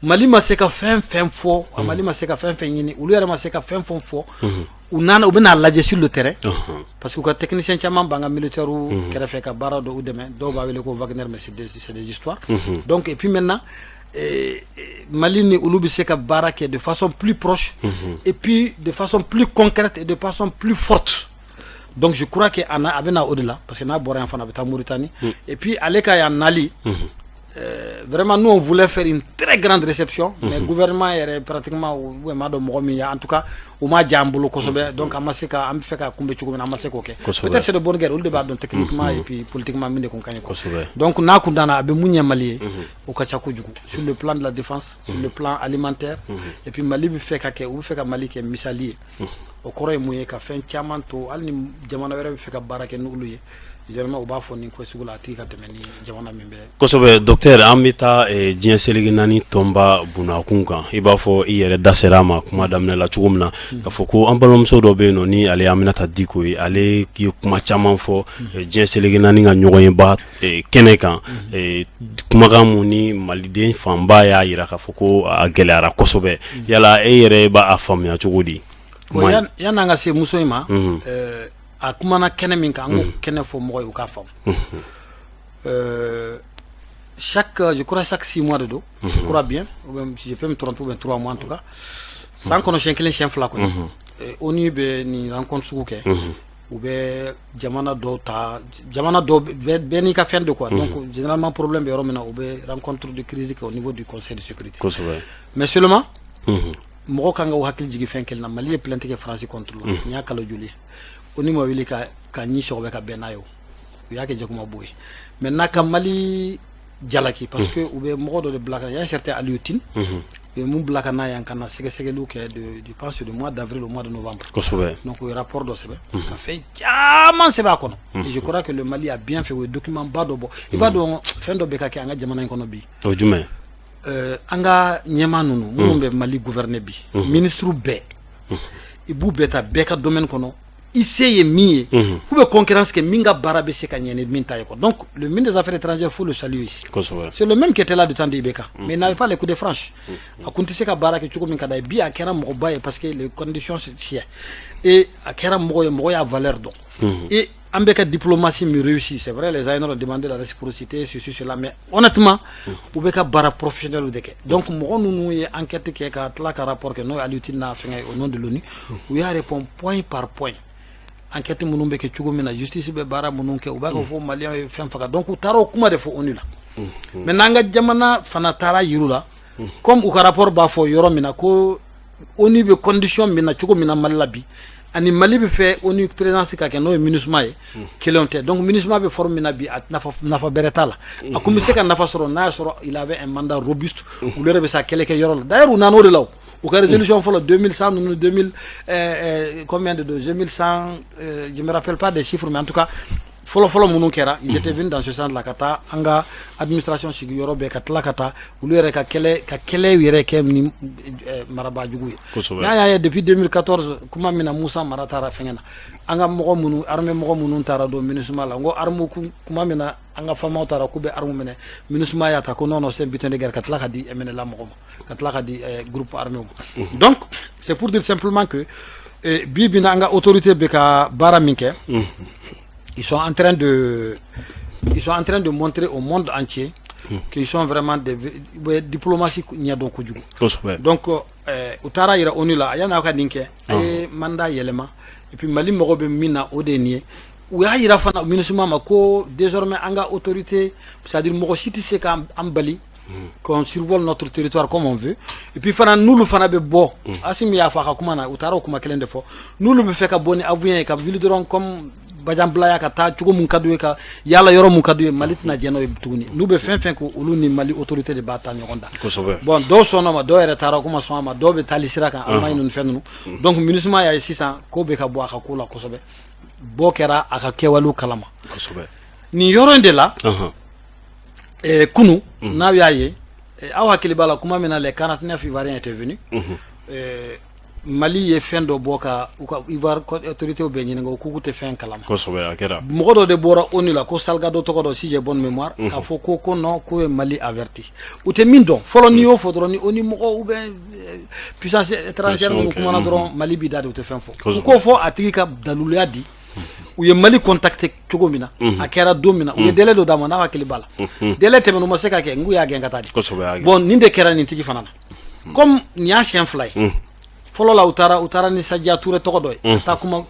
Mali ma se ka fɛn fɛn fɔ, Mali ma se ka fɛn fɛn ɲini, olu yɛrɛ ma se ka fɛn fɛn fɔ, u nana, u bɛna lajɛ sur le terrain, parce que u ka technicien caman b'an ka militaire kɛrɛfɛ ka baara dɔ u dɛmɛ, dɔw b'a wele ko Wagner, mais c'est des histoires. Donc et puis maintenant, Mali ni olu bɛ se ka baara kɛ de façon plus proche et puis de façon plus concrète et de façon plus forte. Donc je crois que a bɛna o de la, parce que n'a bɔra yan fana, a bɛ taa Mauritanie. Et puis ale ka yan nali, vraiment, nous, on voulait faire une très grande réception, mais gouvernement yɛrɛ pratiquement, u m'a dɔn mɔgɔ min ye, en tout cas u ma diya an bolo kosɛbɛ. Donc an ma se ka, an bɛ fɛ ka kunbɛ cogo min na, an ma se k'o kɛ. Peut-être c'est de bonne guerre, olu de b'a dɔn techniquement et puis politiquement min de kun ka ɲi quoi. Donc n'a kun danna, a bɛ mun ɲɛ Mali ye, o ka ca kojugu, sur le plan de la défense, sur le plan alimentaire. Et puis Mali bɛ fɛ ka kɛ, u bɛ fɛ ka Mali kɛ misali ye. O kɔrɔ ye mun ye? Ka fɛn caman to, hali ni jamana wɛrɛ bɛ fɛ ka baara kɛ n'olu ye, généralement u b'a fɔ nin ko sugu la, a tigi ka tɛmɛ ni jamana min bɛ. Kosɛbɛ, docteur. An bɛ taa diɲɛ seleke naani tɔnba bunakun kan. I b'a fɔ i yɛrɛ da sera a ma kuma daminɛ la cogo min na, k'a fɔ ko an balimamuso dɔ bɛ yen nɔ, ni ale ye Aminata Diko ye, ale ye kuma caman fɔ diɲɛ seleke naani ka ɲɔgɔn ye kɛnɛ kan, kumakan mun ni maliden fanba y'a jira k'a fɔ ko a gɛlɛyara kosɛbɛ. Yala e yɛrɛ b'a faamuya cogo di? Yan'an ka se muso in ma, a kumana kɛnɛ min kan, an k'o kɛnɛ fɔ mɔgɔ ye, u k'a faamu. Chaque, je crois, chaque 6 mois de don, je crois bien, ou bien je peux me tromper, ou bien 3 mois, en tout cas san kɔnɔ siɲɛ kelen, siɲɛ 2 kɔni. ONU bɛ nin rencontre sugu kɛ, u bɛ jamana dɔw ta, jamana dɔw bɛɛ n'i ka fɛn de quoi. Donc généralement, problème bɛ yɔrɔ min na, u bɛ rencontre de crise kɛ au niveau du Conseil de sécurité. Mais seulement, mɔgɔ kan ka u hakili jigin fɛn kelen na. Mali ye plainte kɛ France contre la, nin y'a kalo joli ye? ONU ma wuli ka ɲi sɔgɔbɛ ka bɛn n'a ye. O u y'a kɛ jakuma bo ye. Maintenant, ka Mali jalaki, parce que u bɛ mɔgɔ dɔ de bila ka na, y a un certain Aliou Tine, u ye mun bila ka na yan ka na sɛgɛsɛgɛliw kɛ de, je pense, du mois d'avril au mois de novembre. Donc u ye rapport dɔ sɛbɛn ka fɛn caman sɛbɛn a kɔnɔ, et je crois que le Mali a bien fait. U ye document ba dɔ bɔ. I b'a dɔn, fɛn dɔ bɛ ka kɛ an ka jamana in kɔnɔ bi. O jumɛn? An ka ɲɛmaa ninnu minnu bɛ Mali gouverner bi, ministre bɛɛ, i b'u bɛɛ ta, bɛɛ ka domaine kɔnɔ, i se ye min ye, f'u bɛ concurrence kɛ, min ka baara bɛ se ka ɲɛ ni min ta ye quoi. Donc le ministre des Affaires étrangères, faut le saluer ici. C'est le même qui était là du temps de IBK, mais il n'avait pas les coudées franches. A kun tɛ se ka baara kɛ cogo min ka d'a ye. Bi, a kɛra mɔgɔba ye parce que les conditions siɲɛ, et a kɛra mɔgɔ ye, mɔgɔ y'a valeur dɔn. Et an bɛ ka diplomatie min réussi, c'est vrai, les ANR ont demandé la réciprocité, ceci, cela, mais honnêtement, u bɛ ka baara professionnel de kɛ. Donc mɔgɔ ninnu ye enquête kɛ ka tila ka rapport kɛ, n'o ye Aliou Tine n'a fɛngɛ, au nom de l'ONU, u y'a répond point par point, enquête minnu bɛ kɛ cogo min na, justice bɛ baara minnu kɛ, u b'a kɛ fɔ Maliyɛnw ye fɛn faga. Donc u taara o kuma de fɔ ONU la. Maintenant, an ka jamana fana taara yiru la, comme u ka rapport b'a fɔ yɔrɔ min na ko ONU bɛ condition min na cogo min na Mali la bi, ani Mali bɛ fɛ ONU présence ka kɛ, n'o ye MINUSMA ye, kelenw tɛ. Donc MINUSMA bɛ forme min na bi, a nafa bɛrɛ t'a la. A kun bɛ se ka nafa sɔrɔ n'a y'a sɔrɔ il avait un mandat robuste, olu yɛrɛ bɛ se ka kɛlɛ kɛ yɔrɔ la. D'ailleurs, u nana o de la, o u ka résolution fɔlɔ 2100 ninnu, 2000 combien de 2100, je me rappelle pas des chiffres, mais en tout cas, fɔlɔ fɔlɔ minnu kɛra, ils étaient venus dans ce sens là, ka taa an ka administration sigi yɔrɔ bɛɛ, ka tila ka taa olu yɛrɛ ka kɛlɛ yɛrɛ kɛ ni marabaa jugu ye. N'a y'a ye depuis 2014, kuma min na Musa Mara taara fɛngɛ na, an ka mɔgɔ minnu, armée mɔgɔ minnu taara don MINUSMA la, n ko arme, kuma min na an ka faamaw taara k'u bɛ arme minɛ, MINUSMA y'a ta ko non, non, c'est butin de guerre, ka tila ka di MNLA mɔgɔ ma, ka tila ka di groupe armé ma. Donc c'est pour dire simplement que bi bi na, an ka autorité bɛ ka baara min kɛ, ils sont en train de montrer au monde entier qu'ils sont vraiment des diplomatie ɲɛdɔn kojugu. Donc u taara yira ONU la, yan'aw ka nin kɛ, a ye mandat yɛlɛma, et puis Mali mago bɛ min na, o de ye nin ye. U y'a yira fana MINUSMA ma ko désormais, an ka autorité, c'est à dire mɔgɔ si tɛ se k'an bali qu'on survole notre territoire comme on veut. Et puis fana, n'olu fana bɛ bɔ, Assimi y'a fɔ a ka kuma na, u taara o kuma kelen de fɔ, n'olu bɛ fɛ ka bɔ ni avion ye ka wuli dɔrɔn comme bajanbilaya, ka taa cogo mun ka d'u ye, ka yala yɔrɔ mun ka d'u ye, Mali tɛna jɛn n'o ye tuguni. N'u bɛ fɛn fɛn kɛ, olu ni Mali autorité de b'a ta ɲɔgɔn da. Bon, dɔw sɔnna ma, dɔw yɛrɛ taara k'u ma sɔn a ma, dɔw bɛ taali sira kan, Allemagne ninnu, fɛn ninnu. Donc MINUSMA y'a ye sisan ko bɛ ka bɔ a ka ko la kosɛbɛ, bɔ kɛra a ka kɛwalew kalama. Nin yɔrɔ in de la, kunu, n'aw y'a ye, aw hakili b'a la, kuma min na les 49 Ivoiriens étaient venus, Mali ye fɛn dɔ bɔ ka u ka Ivoire autorités bɛɛ ɲininka, u k'u tɛ fɛn kalama. Kosɛbɛ, a kɛra. Mɔgɔ dɔ de bɔra ONU la, ko Salgado tɔgɔ dɔ, si j'ai bonne mémoire, k'a fɔ ko non, k'o ye Mali averti. U tɛ min dɔn fɔlɔ, n'i y'o fɔ dɔrɔn, ni ONU mɔgɔw ou bien puissance étrangère minnu kumana dɔrɔn, Mali b'i da de, u tɛ fɛn fɔ. U k'o fɔ, a tigi ka daluya di, u ye Mali contacté cogo min na, a kɛra don min na, u ye délai dɔ d'a ma, n'a hakili b'a la, délai tɛmɛna, u ma se ka kɛ, n k'u y'a gɛn ka taa di. Bon, nin de kɛra nin tigi fana na. Comme nin y'a siɲɛ fila ye, fɔlɔ la, u taara ni Sadia Touré tɔgɔ dɔ ye ka taa kuma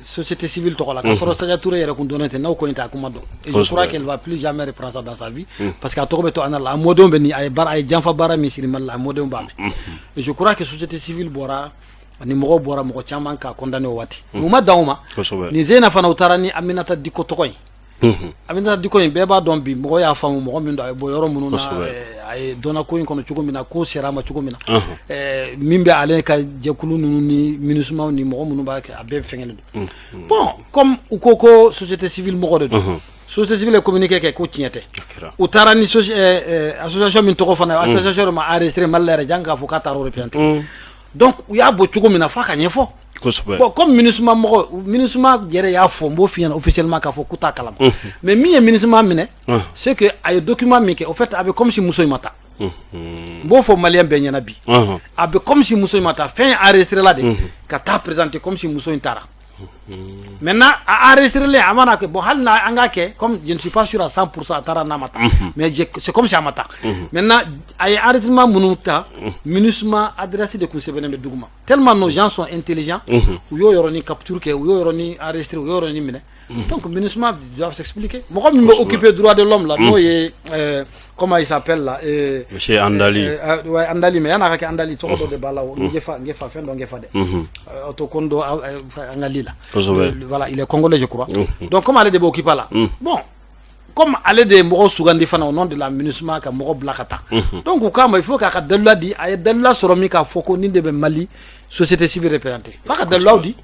société civile tɔgɔ la, k'a sɔrɔ Sadia Touré yɛrɛ kun dɔnnen tɛ n'aw ko in tɛ a kuma dɔn. Et je crois qu'elle va plus jamais reprendre ça dans sa vie, parce que a tɔgɔ bɛ to an la, a mɔdenw bɛ nin, a ye baara, a ye janfa baara min siri Mali la, a mɔdenw b'a mɛn. Et je crois que société civile bɔra ani mɔgɔw bɔra, mɔgɔ caman k'a condamné o waati. U ma dan o ma. Nin sen na fana, u taara ni Aminata Diko tɔgɔ ye. Aminata Diko in, bɛɛ b'a dɔn bi, mɔgɔ y'a faamu mɔgɔ min don, a ye bɔ yɔrɔ minnu na, a ye dɔnna ko in kɔnɔ cogo min na, ko sera a ma cogo min na, min bɛ ale ka jɛkulu ninnu ni MINUSMA ni mɔgɔ minnu b'a kɛ, a bɛɛ fɛngɛlen don. Bon, comme u ko société civile mɔgɔ de don, société civile ye communiqué kɛ ko tiɲɛ tɛ. U taara ni association min tɔgɔ fana, association dɔ ma enregistré Mali la yɛrɛ, jan k'a fɔ k'a taara européen tɛ. Donc u y'a bɔ cogo min na, f'a ka ɲɛfɔ. Bon, comme MINUSMA mɔgɔ, MINUSMA yɛrɛ y'a fɔ, n b'o f'i ɲɛna officiellement, k'a fɔ k'u t'a kalama. Mais min ye MINUSMA minɛ, c'est que a ye document min kɛ, au fait, a bɛ comme si muso in ma taa. N b'o fɔ Maliyɛn bɛɛ ɲɛna bi, a bɛ comme si muso in ma taa. Fɛn enregistré la de ka taa présenter comme si muso in taara. Maintenant, a enregistré a mana kɛ, bon, hali n'a an k'a kɛ comme je ne suis pas sûr à 100% a taara n'a ma taa, mais c'est comme si a ma taa. Maintenant, a ye enregistrement minnu ta, MINUSMA adresse de kun sɛbɛnnen bɛ duguma. Tellement nos gens sont intelligents, u y'o yɔrɔnin capture kɛ, u y'o yɔrɔnin enregistré, u y'o yɔrɔnin minɛ. Donc MINUSMA doit s'expliquer. Mɔgɔ min bɛ occuper droit de l'homme la, n'o ye comment il s'appelle là? Monsieur Andali. Ouais, Andali, mais yan'a ka kɛ Andali, tɔgɔ dɔ de b'a la o, Ngefa, Ngefa, fɛn dɔ Ngefa dɛ. Otokondo Angali la. Voilà, il est congolais, je crois. Donc comme ale de bɛ occuper la. Bon, comme ale de ye mɔgɔ sugandi fana au nom de la MINUSMA ka mɔgɔ bila ka taa. Donc u k'a ma, il faut k'a ka dalila di. A ye dalila sɔrɔ min k'a fɔ ko nin de bɛ Mali société civile représentée. F'a ka dalilaw di.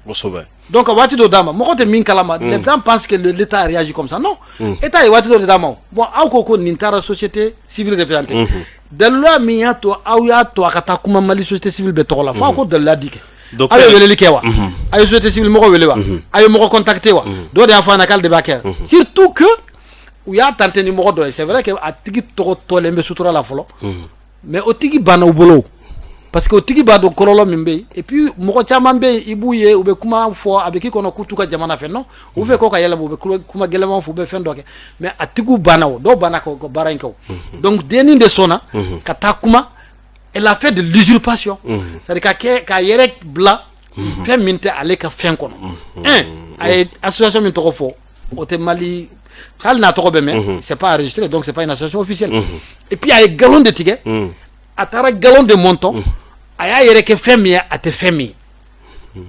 Donc waati dɔ d'a ma, mɔgɔ tɛ min kalama. Les gens pensent que l'État a réagi comme ça. Non. État ye waati dɔ de d'a ma o. Bon, aw ko ko nin taara société civile représentée. Dalila min y'a to aw y'a to a ka taa kuma Mali société civile bɛɛ tɔgɔ la, fo aw ko dalila di kɛ. Aw ye weleli kɛ wa? A ye société civile mɔgɔ wele wa? A ye mɔgɔ contacter wa? Dɔw de y'a fɔ a ɲɛna k'ale de b'a kɛ. Surtout que u y'a tenté ni mɔgɔ dɔ ye. C'est vrai que a tigi tɔgɔ tɔlen bɛ sutura la fɔlɔ, mais o tigi banna u bolo parce que o tigi b'a dɔn kɔlɔlɔ min bɛ yen. Et puis mɔgɔ caman bɛ yen, i b'u ye, u bɛ kuma fɔ, a bɛ k'i kɔnɔ k'u t'u ka jamana fɛ. Non, u bɛ fɛ k'o ka yɛlɛma, u bɛ kuma gɛlɛnman fɔ, u bɛ fɛn dɔ kɛ, mais a tigiw banna o, dɔw banna ka baara in kɛ o. Donc dennin de sɔnna ka taa kuma. Elle a fait de l'usurpation, c'est à dire ka kɛ k'a yɛrɛ bila fɛn min tɛ ale ka fɛn kɔnɔ. Un, a ye association min tɔgɔ fɔ, o tɛ Mali, hali n'a tɔgɔ bɛ mɛn, c'est pas enregistré, donc c'est pas une association officielle. Et puis a ye nkalon de tigɛ, a taara nkalon de mɔntɔn, a y'a yɛrɛ kɛ fɛn min ye, a tɛ fɛn min ye.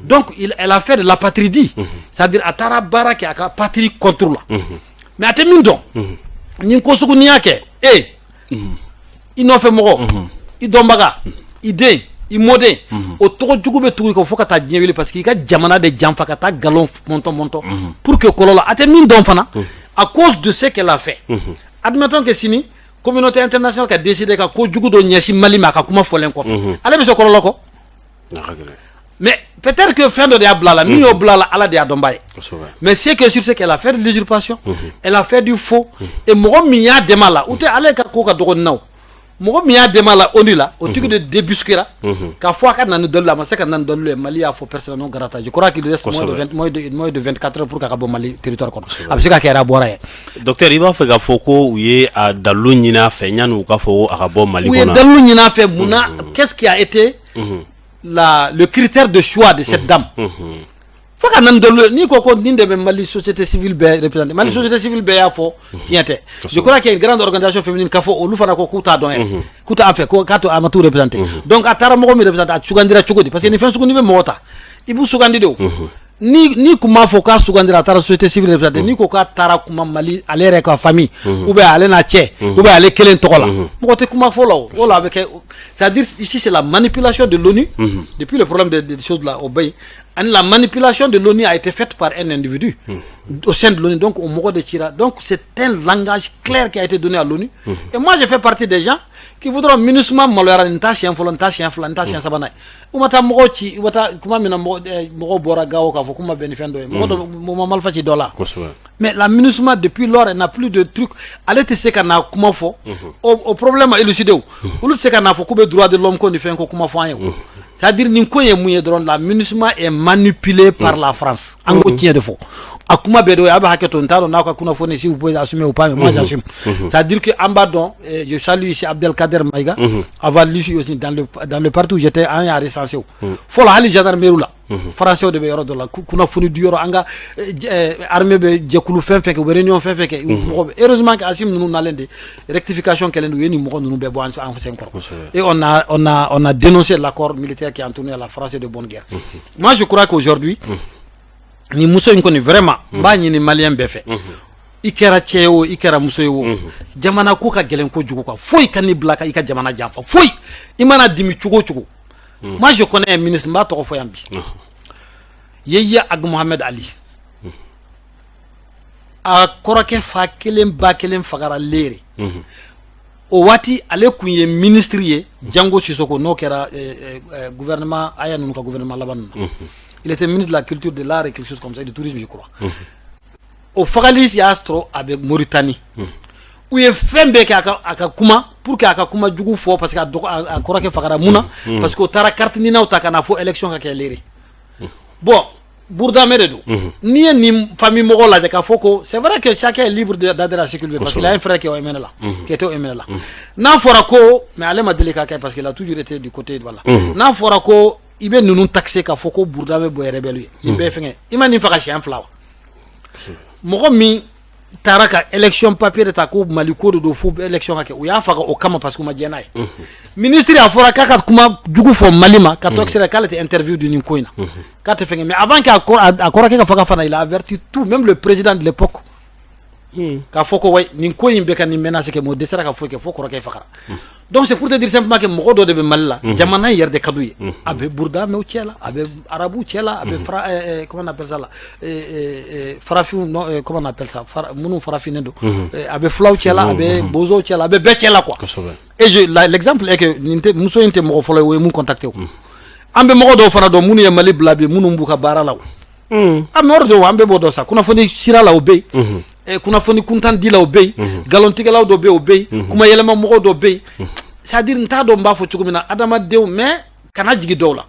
Donc elle a fait de l'apatridie, c'est-à-dire a taara baara kɛ a ka patrie contre la, mais a tɛ min dɔn. Nin ko sugu, n'i y'a kɛ, e i nɔfɛ mɔgɔ, i dɔnbaga, i den, i mɔden, o tɔgɔ jugu bɛ tugu i kɔ fo ka taa diɲɛ wuli, parce que i ka jamana de janfa ka taa nkalon mɔntɔn mɔntɔn pour que kɔlɔlɔ, a tɛ min dɔn fana, à cause de ce qu'elle a fait. Admettons que sini communauté internationale ka décider ka ko jugu dɔ ɲɛsin Mali ma, a ka kuma fɔlen kɔfɛ, ale bɛ se kɔlɔlɔ kɔ. Mais peut-être que fɛn dɔ de y'a bila la, min y'o bila la, Ala de y'a dɔnba ye. Mais ce qui est sûr, c'est qu'elle a fait de l'usurpation, elle a fait du faux. Et mɔgɔ min y'a dɛmɛ a la, u tɛ ale ka ko ka dɔgɔ nin na o. Mɔgɔ min y'a dɛmɛ a la ONU la, o tigi de débusquera k'a fɔ a ka na ni dalilu, a ma se ka na ni dalilu ye. Mali y'a fɔ persona non grata. Je crois qu'il reste moins de 24 heures pour k'a ka bɔ Mali territoire kɔnɔ. A bɛ se ka kɛ yɛrɛ, a bɔra yen. Docteur, i b'a fɛ k'a fɔ ko u ye a dalilu ɲini a fɛ yanni u k'a fɔ ko a ka bɔ Mali U ye kɔnɔ? Dalilu ɲini a fɛ mun na? Qu'est-ce qui a été le critère de choix de cette dame fo ka na ni dalilu ye? N'i ko ko nin de bɛ Mali société civile bɛɛ représenté, Mali société civile bɛɛ y'a fɔ tiɲɛ tɛ. Je crois qu'il y a une grande organisation féminine k'a fɔ olu fana ko k'u t'a dɔn yɛrɛ, k'u t'a fɛ, ko k'a to a ma t'u représenté. Donc a taara mɔgɔ min représenté, a sugandira cogo di? Parce que ni fɛn sugu, n'i bɛ mɔgɔ ta, i b'u sugandi de o. Ni kun m'a fɔ k'a sugandira, a taara société civile représenté, n'i ko k'a taara kuma Mali, ale yɛrɛ ka famille ou bien ale n'a cɛ ou bien ale kelen tɔgɔ la, mɔgɔ tɛ kuma fɔ la o. O la a bɛ kɛ, c'est-à-dire ici c'est la manipulation de l'ONU. Depuis le problème des choses là au bɛɛ ani la manipulation de l'ONU a été faite par un individu au sein de l'ONU. Donc o mɔgɔ de cira. Donc c'est un langage clair qui a été donné à l'ONU. Et moi, je fais partie des gens qui voudront MINUSMA maloyara. Nin t'a siɲɛ fɔlɔ, nin t'a siɲɛ fila, nin t'a siɲɛ sabanan ye. U ma taa mɔgɔw ci, u ma taa kuma min na, mɔgɔw bɔra Gawo k'a fɔ k'u ma bɛn ni fɛn dɔ ye, mɔgɔ dɔ ma marifa ci dɔ la. Mais la MINUSMA, depuis lors, elle n'a plus de truc. Ale tɛ se ka na kuma fɔ o problème ma élucidé o. Olu tɛ se ka na fɔ k'u bɛ droit de l'homme ko ni fɛn ko kuma fɔ an ye o. C'est à dire nin ko ye mun ye dɔrɔn, la MINUSMA est manipulée par la France. An ko tiɲɛ de fɔ, a kuma bɛɛ de a bɛ hakɛ to. N t'a dɔn n'aw ka kunnafoni, si vous pouvez assumer ou pas, mais moi j'assume. C'est à dire que an b'a dɔn. Je salue ici Abdelkader Maïga. Avant lui aussi, dans le parti où j'étais, an y'a recensé o. Fɔlɔ, hali gendarmerie la, français de bɛ yɔrɔ dɔ la, kunnafoni di yɔrɔ, an ka armée bɛ jɛkulu fɛn fɛn kɛ, u bɛ réunion fɛn fɛn kɛ, mɔgɔ bɛ. Heureusement que Assimi ninnu nalen de, rectification kɛlen don, u ye nin mɔgɔ ninnu bɛɛ bɔ an sen kɔrɔ. Et on a dénoncé l'accord militaire qui a entouré la France de bonne guerre. Moi, je crois qu'aujourd'hui, ni muso in kɔni, vraiment, n b'a ɲini malien bɛɛ fɛ, i kɛra cɛ ye o, i kɛra muso ye o, jamana ko ka gɛlɛn kojugu quoi. Foyi ka n'i bila ka i ka jamana janfa, foyi. I mana dimi cogo o cogo. Moi, je connais un ministre, n b'a tɔgɔ fɔ yan bi, Yeya Ag Mohamed Ali. A kɔrɔkɛ fa kelen ba kelen fagara Lere. O waati ale kun ye ministre ye, Jango Sisoko, n'o kɛra gouvernement aya ninnu ka gouvernement laban ninnu na. Il était ministre de la culture, de l'art et quelque chose comme ça, et du tourisme, je crois. O fagali y'a sɔrɔ a bɛ Mauritanie. U ye fɛn bɛɛ kɛ a ka kuma pour que a ka kuma jugu fɔ, parce que a dɔgɔ, a kɔrɔkɛ fagara mun na, parce que o taara carte ninaw ta ka na fɔ élection ka kɛ Lere. Bon, Burudamɛ de don. N'i ye nin famille mɔgɔw lajɛ k'a fɔ ko c'est vrai que chacun est libre d'adhérer à ce qu'il veut, parce qu'il a un frère qui est au MNLA, qui était au MNLA. N'a fɔra ko, mais ale ma deli k'a kɛ parce qu'il a toujours été du côté, voilà. N'a fɔra ko i bɛ ninnu taxer k'a fɔ ko Burudamɛ bɔ rebelle ye, nin bɛɛ fɛngɛ, i ma nin faga siɲɛ fila wa? Mɔgɔ min taara ka élection papier de ta ko Mali ko de don, fo élection ka kɛ, u y'a faga o kama parce que u ma jɛn n'a ye. Ministre a fɔra k'a ka kuma jugu fɔ Mali ma ka to sera k'ale tɛ interview di nin ko in na, k'a tɛ fɛngɛ. Mais avant que a kɔrɔkɛ ka faga fana, il a averti tout, même le président de l'époque, k'a fɔ ko ouais, nin ko in bɛ ka nin menace kɛ, mais o dɛsɛra ka foyi kɛ fo kɔrɔkɛ fagara. Donc c'est pour te dire simplement que mɔgɔ dɔ de bɛ Mali la, jamana in yɛrɛ de ka d'u ye. A bɛ Burudamɛw cɛ la, a bɛ arabuw cɛ la, a bɛ fara comment on appelle ça là, farafinw, non, comment on appelle ça, minnu farafinnen don, a bɛ fulaw cɛ la, a bɛ bozow cɛ la, a bɛ bɛɛ cɛ la quoi. Et je l'exemple est que nin tɛ muso in tɛ mɔgɔ fɔlɔ ye o ye mun contacté o. An bɛ mɔgɔ dɔw fana dɔn minnu ye Mali bila bi, minnu b'u ka baara la o. An bɛ yɔrɔ dɔw, an bɛɛ b'o dɔn sa. Kunnafoni sira la, o bɛ yen. Kunnafoni kuntan di la, o bɛ yen. Nkalontigɛlaw dɔ bɛ yen, o bɛ yen. Kuma yɛlɛma mɔgɔw dɔ bɛ yen. C'est à dire, n t'a dɔn n b'a fɔ cogo min na, adamadenw, mais kana jigin dɔw la,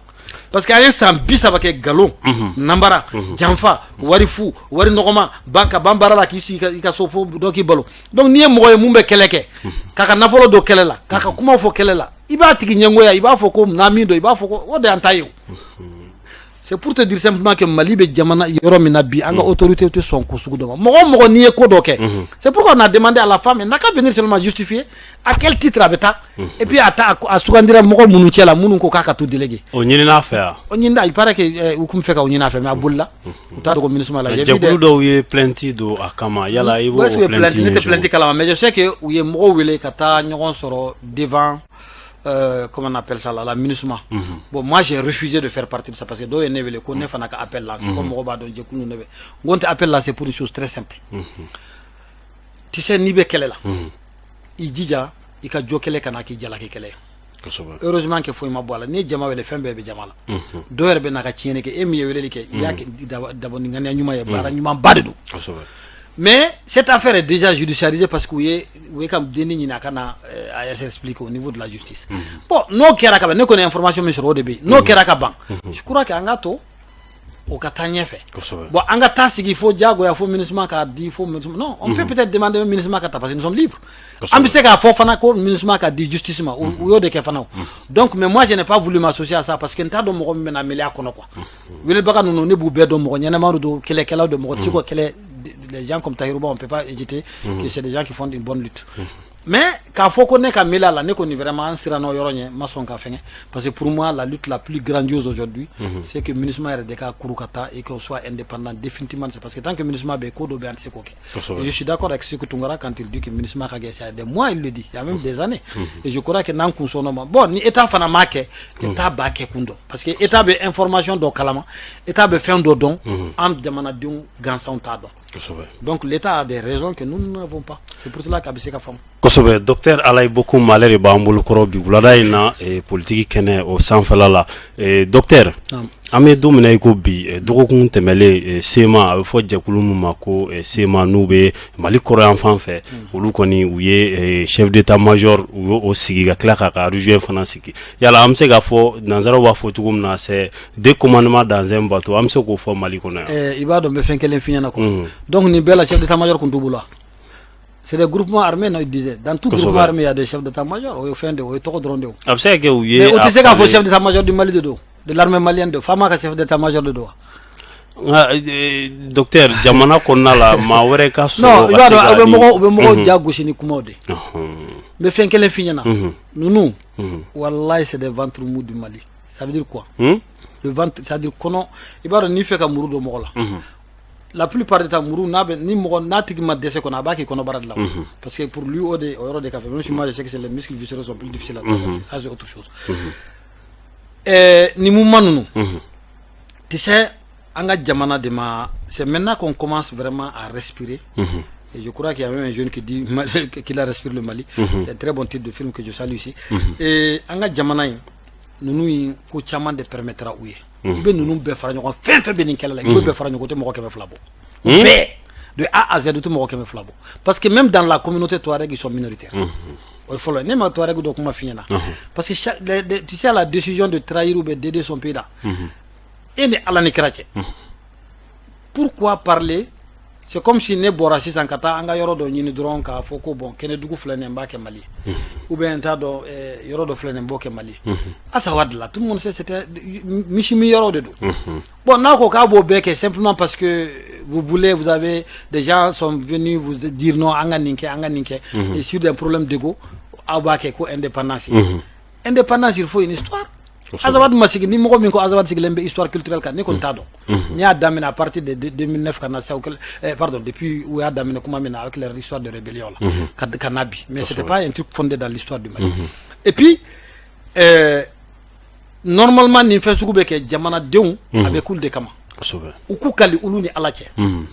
parce que an ye san 30 kɛ nkalon, nanbara, janfa, wari fu, wari nɔgɔma, ban ka ban baara la, k'i sigi i ka so fo dɔ k'i balo. Donc n'i ye mɔgɔ ye mun bɛ kɛlɛ kɛ, k'a ka nafolo don kɛlɛ la, k'a ka kumaw fɔ kɛlɛ la, i b'a tigi ɲɛngoya, i b'a fɔ ko n'a min don, i b'a fɔ ko o de y'an ta ye o. C'est pour te dire simplement que Mali bɛ jamana yɔrɔ min na bi, an ka autorité tɛ sɔn ko sugu dɔ ma. Mɔgɔ o mɔgɔ n'i ye ko dɔ kɛ, c'est pourquoi on a demandé à la femme, elle n'a qu'à venir seulement justifier à quel titre a bɛ taa, et puis a ta a sugandira mɔgɔ minnu cɛ la, minnu ko k'a ka to délégué. O ɲinina a fɛ wa? O ɲinina, il paraît que u kun fɛ ka o ɲini a fɛ, mais a bolila, u t'a dogo MINUSMA la. Jɛkulu dɔw ye plainte don a kama, yala i b'o plainte? Ne tɛ plainte kalama, mais je sais que u ye mɔgɔw wele ka taa ɲɔgɔn sɔrɔ devant comment on appelle ça là, la MINUSMA. Bon, moi j'ai refusé de faire partie de ça parce que dɔw ye ne wele ko ne fana ka appel lancer, ko mɔgɔ b'a dɔn jɛkulu ne bɛ. N ko n tɛ appel lancer pour une chose très simple. Tu sais, n'i bɛ kɛlɛ la, i jija i ka jo kɛlɛ kana k'i jalaki kɛlɛ ye. Heureusement que foyi ma bɔ a la. N'i ye jama wele, fɛn bɛɛ bɛ jama la. Dɔw yɛrɛ bɛ na ka tiɲɛni kɛ. E min ye weleli kɛ, i y'a kɛ dabɔ ni ŋaniya ɲuman ye, baara ɲumanba de don. Mais cette affaire est déjà judiciarisée parce que u ye ka denni ɲini a ka na a s'expliquer au niveau de la justice. Bon, n'o kɛra ka ban, ne kɔni information min sɔrɔ, o de bɛ yen. N'o kɛra ka ban, je crois que an ka to o ka taa ɲɛfɛ. Bon, an ka taa sigi fo diyagoya fo MINUSMA k'a di, fo MINUSMA, non, on peut peut-être demander MINUSMA ka ta parce que nous sommes libres. An bɛ se k'a fɔ fana ko MINUSMA ka di justice ma, u y'o de kɛ fana o. Donc, mais moi je n'ai pas voulu m'associer à ça parce que n t'a dɔn mɔgɔ min bɛna mêler a kɔnɔ quoi. Welebaga ninnu, ne b'u bɛɛ dɔn, mɔgɔ ɲɛnɛmaw don, kɛlɛkɛlaw don, mɔgɔ tɛ se k'o kɛlɛ. Les gens comme Tahirou Bah, on peut pas hésiter que c'est des gens qui font une bonne lutte. Mais k'a fɔ ko ne ka mêler a la, ne kɔni vraiment an siranna o yɔrɔ ɲɛ, n ma sɔn ka fɛngɛ, parce que pour moi la lutte la plus grandiose aujourd'hui, c'est que MINUSMA yɛrɛ de ka kuru ka taa et qu'on soit indépendant définitivement. C'est parce que tant que MINUSMA bɛ yen, ko dɔ bɛ yen, an tɛ se k'o kɛ. Et je suis d'accord avec Sékou Tounkara quand il dit que MINUSMA ka kɛ. C'est des mois il le dit, il y a même des années. Et je crois que n'an kun sɔnn'o ma, bon, ni État fana m'a kɛ, État b'a kɛ kun dɔn, parce que État bɛ information dɔ kalama, État bɛ fɛn dɔ dɔn, an jamanadenw gansanw t'a dɔn. Donc l'État a des raisons que nous n'avons pas. C'est pour cela qu'a bɛ se ka faamu. Kosɛbɛ. Docteur Alayi Bokoum, ale de b'an bolokɔrɔ bi wulada in na politiki kɛnɛ o sanfɛla la. Docteur, an bɛ don min na i ko bi, dɔgɔkun tɛmɛlen, CMA, a bɛ fɔ jɛkulu min ma ko CMA, n'u bɛ Mali kɔrɔ fan fɛ, olu kɔni u ye chef d'état major u y'o sigi ka tila k'a ka adjoint fana sigi. Yala an bɛ se k'a fɔ, nanzaraw b'a fɔ cogo min na, c'est deux commandements dans un bateau, an bɛ se k'o fɔ Mali kɔnɔ yan? I b'a dɔn, n bɛ fɛn kelen f'i ɲɛna quoi. Donc nin bɛɛ la, chef d'état major kun t'u bolo wa? C'est des groupements armés, non, il disait. Dans tout groupement armé, il y a des chefs d'état-major. O ye fɛn de, o ye tɔgɔ dɔrɔn de ye. A bɛ se ka kɛ u ye. Mais o tɛ se k'a fɔ chef d'état-major du Mali de don, de l'armée malienne de, faama ka chef d'état-major de don wa? Nka docteur, jamana kɔnɔna la, maa wɛrɛ ka sɔrɔ. Non, i b'a dɔn, u bɛ mɔgɔw ja gosi ni kumaw de. N bɛ fɛn kelen f'i ɲɛna. Ninnu, wallahi, c'est des ventres mous du Mali. Ça veut dire quoi? Le ventre, c'est à dire kɔnɔ, i b'a dɔn, n'i fɛ ka muru don mɔgɔ la, la plupart du temps, muru n'a bɛ ni mɔgɔ n'a tigi ma dɛsɛ kɔnɔ, a b'a k'i kɔnɔbara de la, parce que pour lui o de o yɔrɔ de ka fɛ, même si moi je sais que c'est les muscles viscéraux sont plus difficiles à traverser, ça c'est autre chose. Ni mouvement ninnu, tu sais, an ka jamana de ma, c'est maintenant qu'on commence vraiment à respirer. Et je crois qu'il y a même un jeune qui dit qu'il a respiré le Mali. Un très bon titre de film que je salue ici. Et an ka jamana in, ninnu in ko caman de permettra u ye. I bɛ ninnu bɛɛ fara ɲɔgɔn, fɛn fɛn bɛ nin kɛlɛ la, i b'o bɛɛ fara ɲɔgɔn, o tɛ mɔgɔ 200 bɔ. Bɛɛ de A à Z, o tɛ mɔgɔ 200 bɔ. Parce que même dans la communauté Touareg, ils sont minoritaires. O ye fɔlɔ ye. Ne ma Touareg dɔ kuma f'i ɲɛna. Parce que chaque, les, tu sais, la décision de trahir ou bien d'aider son pays là, e ni Ala ni kira cɛ. Pourquoi parler? C'est comme si ne bɔra sisan ka taa an ka yɔrɔ dɔ ɲini dɔrɔn k'a fɔ ko bon, Kɛnɛdugu filɛ nin ye, n b'a kɛ Mali ye, ou bien n t'a dɔn, yɔrɔ dɔ filɛ nin ye, n b'o kɛ Mali ye. Azawad la, tout le monde sait, c'était misi min yɔrɔ de don. Bon, n'a ko k'a b'o bɛɛ kɛ simplement parce que vous voulez, vous avez des gens sont venus vous dire non, an ka nin kɛ, an ka nin kɛ, et sur des problèmes d'ego, aw b'a kɛ ko indépendance. Indépendance, il faut une histoire. Azawad ma sigi ni mɔgɔ min ko Azawad sigilen bɛ histoire culturelle kan, ne kɔni t'a dɔn. N'i y'a daminɛ à partir de 2009 ka na sa, pardon, depuis u y'a daminɛ kuma min na avec leur histoire de rébellion là, ka na bi, mais c'était pas un truc fondé dans l'histoire du Mali. Et puis normalement, nin fɛn sugu bɛ kɛ jamanadenw a bɛ k'olu de kama, u k'u kali olu ni Ala cɛ.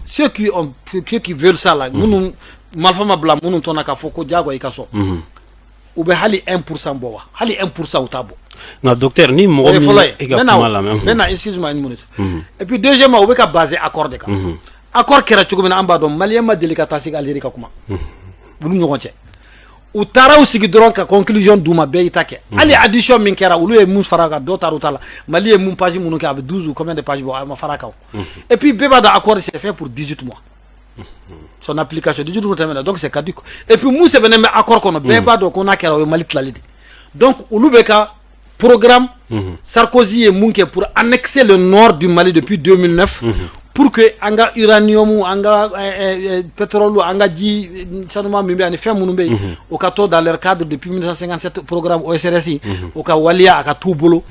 Ceux qui veulent ça là, minnu marifa ma bila minnu tɔnna k'a fɔ ko diyagoya i ka sɔn, u bɛ hali 1% bɔ wa? Hali 1% u t'a bɔ. Nka docteur, ni mɔgɔ min e ka kuma lamɛn. N bɛ na, excuse-moi une minute. Et puis deuxièmement, u bɛ ka baser accord de kan. Accord kɛra cogo min na, an b'a dɔn, Malien ma deli ka taa sigi Algérie ka kuma olu ni ɲɔgɔn cɛ. U taara u sigi dɔrɔn ka conclusion d'u ma, bɛɛ y'i ta kɛ. Hali addition min kɛra, olu ye mun fara kan, dɔw taara u ta la. Mali ye mun page minnu kɛ, a bɛ 12 ou combien de pages bɔ, a ma fara kan. Et puis bɛɛ b'a dɔn, accord, c'est fait pour 18 mois, son application 18 mois tɛmɛna, donc c'est caduc. Et puis mun sɛbɛnnen bɛ accord kɔnɔ, bɛɛ b'a dɔn ko n'a kɛra, o ye Mali tilali de. Donc olu bɛ ka programme Sarkozy ye mun kɛ pour annexer le nord du Mali depuis 2009, pour que an ka uranium, an ka pétrole, an ka ji sanuman min bɛ ani fɛn minnu bɛ yen, o ka to dans leur cadre depuis 1957, programme OSRS, o ka waliya a ka t'u bolo.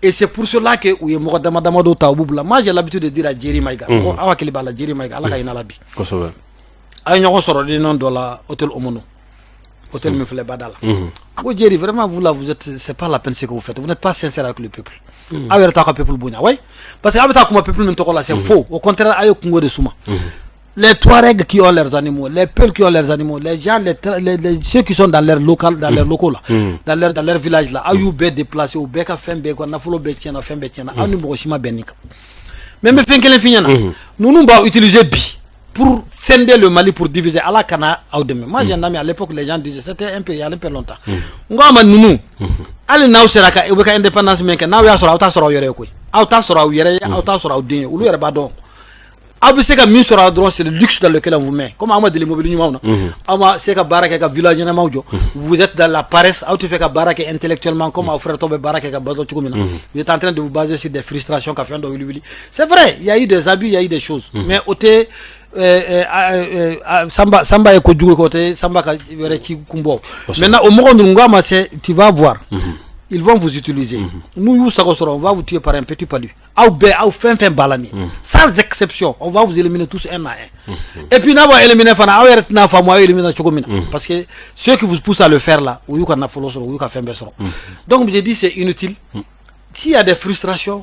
Et c'est pour cela que u ye mɔgɔ dama dama dɔw ta, u b'u bila. Moi, j'ai l'habitude de dire à Jerry Maïga, mɔgɔ aw hakili b'a la, Jerry Maïga, Ala ka hinɛ la bi. A ye ɲɔgɔn sɔrɔ réunion dɔ la, hôtel Omono, hôtel min filɛ Bada la. Ko Jerry, vraiment, vous là, vous êtes, c'est pas la peine ce que vous faites, vous n'êtes pas sincère avec le peuple. Aw yɛrɛ t'a ka peuple bonya, oui, parce que aw bɛ taa kuma peuple min tɔgɔ la, c'est faux. Au contraire, aw ye kungo de suma. Les Touaregs qui ont leurs animaux, les Peuls qui ont leurs animaux, les gens, les, ceux qui sont dans leur local, dans leur locaux là, dans leur village là, aw y'u bɛɛ déplacé, u bɛɛ ka fɛn bɛɛ, ka nafolo bɛɛ tiɲɛna, fɛn bɛɛ tiɲɛna, aw ni mɔgɔ si ma bɛn nin kan. Mais n bɛ fɛn kelen f'i ɲɛna, ninnu b'aw utiliser bi pour scinder le Mali, pour diviser. Ala kana aw dɛmɛ. Moi, j'ai un ami, à l'époque, les gens disaient, c'était un peu, il y a un peu longtemps, n ko a ma, ninnu, hali n'aw sera ka u bɛ ka indépendance min kɛ, n'aw y'a sɔrɔ, aw t'a sɔrɔ aw yɛrɛ ye koyi, aw t'a sɔrɔ aw yɛrɛ ye, aw t'a sɔrɔ aw den ye, olu yɛrɛ b'a dɔn. Aw bɛ se ka min sɔrɔ dɔrɔn, c'est le luxe dans lequel on vous met. Comme aw ma deli mobili ɲumanw na, aw ma se ka baara kɛ ka villa ɲɛnamaw jɔ, vous êtes dans la paresse, aw tɛ fɛ ka baara kɛ intellectuellement comme aw frère tɔw bɛ baara kɛ ka balo cogo min na. Vous êtes en train de vous baser sur des frustrations ka fɛn dɔ wuli wuli. C'est vrai, il y a eu des abus, il y a eu des choses, mais o tɛ Samba Samba ye kojugu kɛ, o tɛ Samba ka wɛrɛ ci kun bɔ. Maintenant, o mɔgɔ ninnu, n ko a ma, c'est, tu vas voir, ils vont vous utiliser. N'u y'u sago sɔrɔ, on va vous tuer par un petit palu. Aw bɛɛ, aw fɛn fɛn b'a la nin, sans exception, on va vous éliminer tous un à un. Et puis n'a b'a éliminer fana, aw yɛrɛ tɛna faamu aw éliminer cogo min na, parce que ceux qui vous poussent à le faire là, u y'u ka nafolo sɔrɔ, u y'u ka fɛn bɛɛ sɔrɔ. Donc j'ai dit, c'est inutile. S'il y a des frustrations,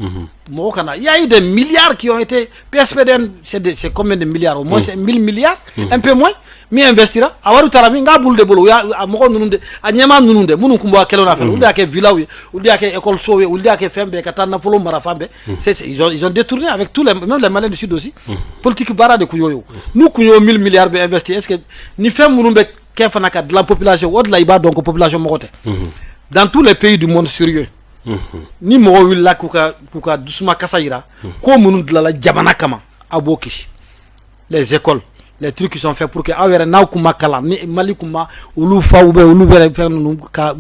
mɔgɔ kana, il y a eu des milliards qui ont été PSPDN, c'est combien de milliards? Au moins c'est 1000 milliards, un peu moins. Min investira, a wari taara min? N k'a bolo de bolo, u y'a a mɔgɔ ninnu de, a ɲɛmaa ninnu de, minnu kun bɔ a kɛlɛw na fɛnɛ, olu de y'a kɛ villaw ye, olu de y'a kɛ école sow ye, olu de y'a kɛ fɛn bɛɛ, ka taa nafolo mara fan bɛɛ. Ils ont détourné avec tous les, même les Maliens du Sud aussi. Politique baara de kun y'o ye o. N'u kun y'o 1000 milliards bɛ investi, est ce que ni fɛn minnu bɛ kɛ fana ka dilan population, o de la i b'a dɔn ko population mɔgɔ tɛ. Dans tous les pays du monde sérieux, ni mɔgɔ wulila k'u ka dusuma kasa yira ko minnu dilanla jamana kama, aw b'o kisi, les écoles, les trucs qui sont faits pour que aw yɛrɛ n'aw kun ma kalan ni Mali kun ma olu fa ou bien olu yɛrɛ fɛn ninnu ka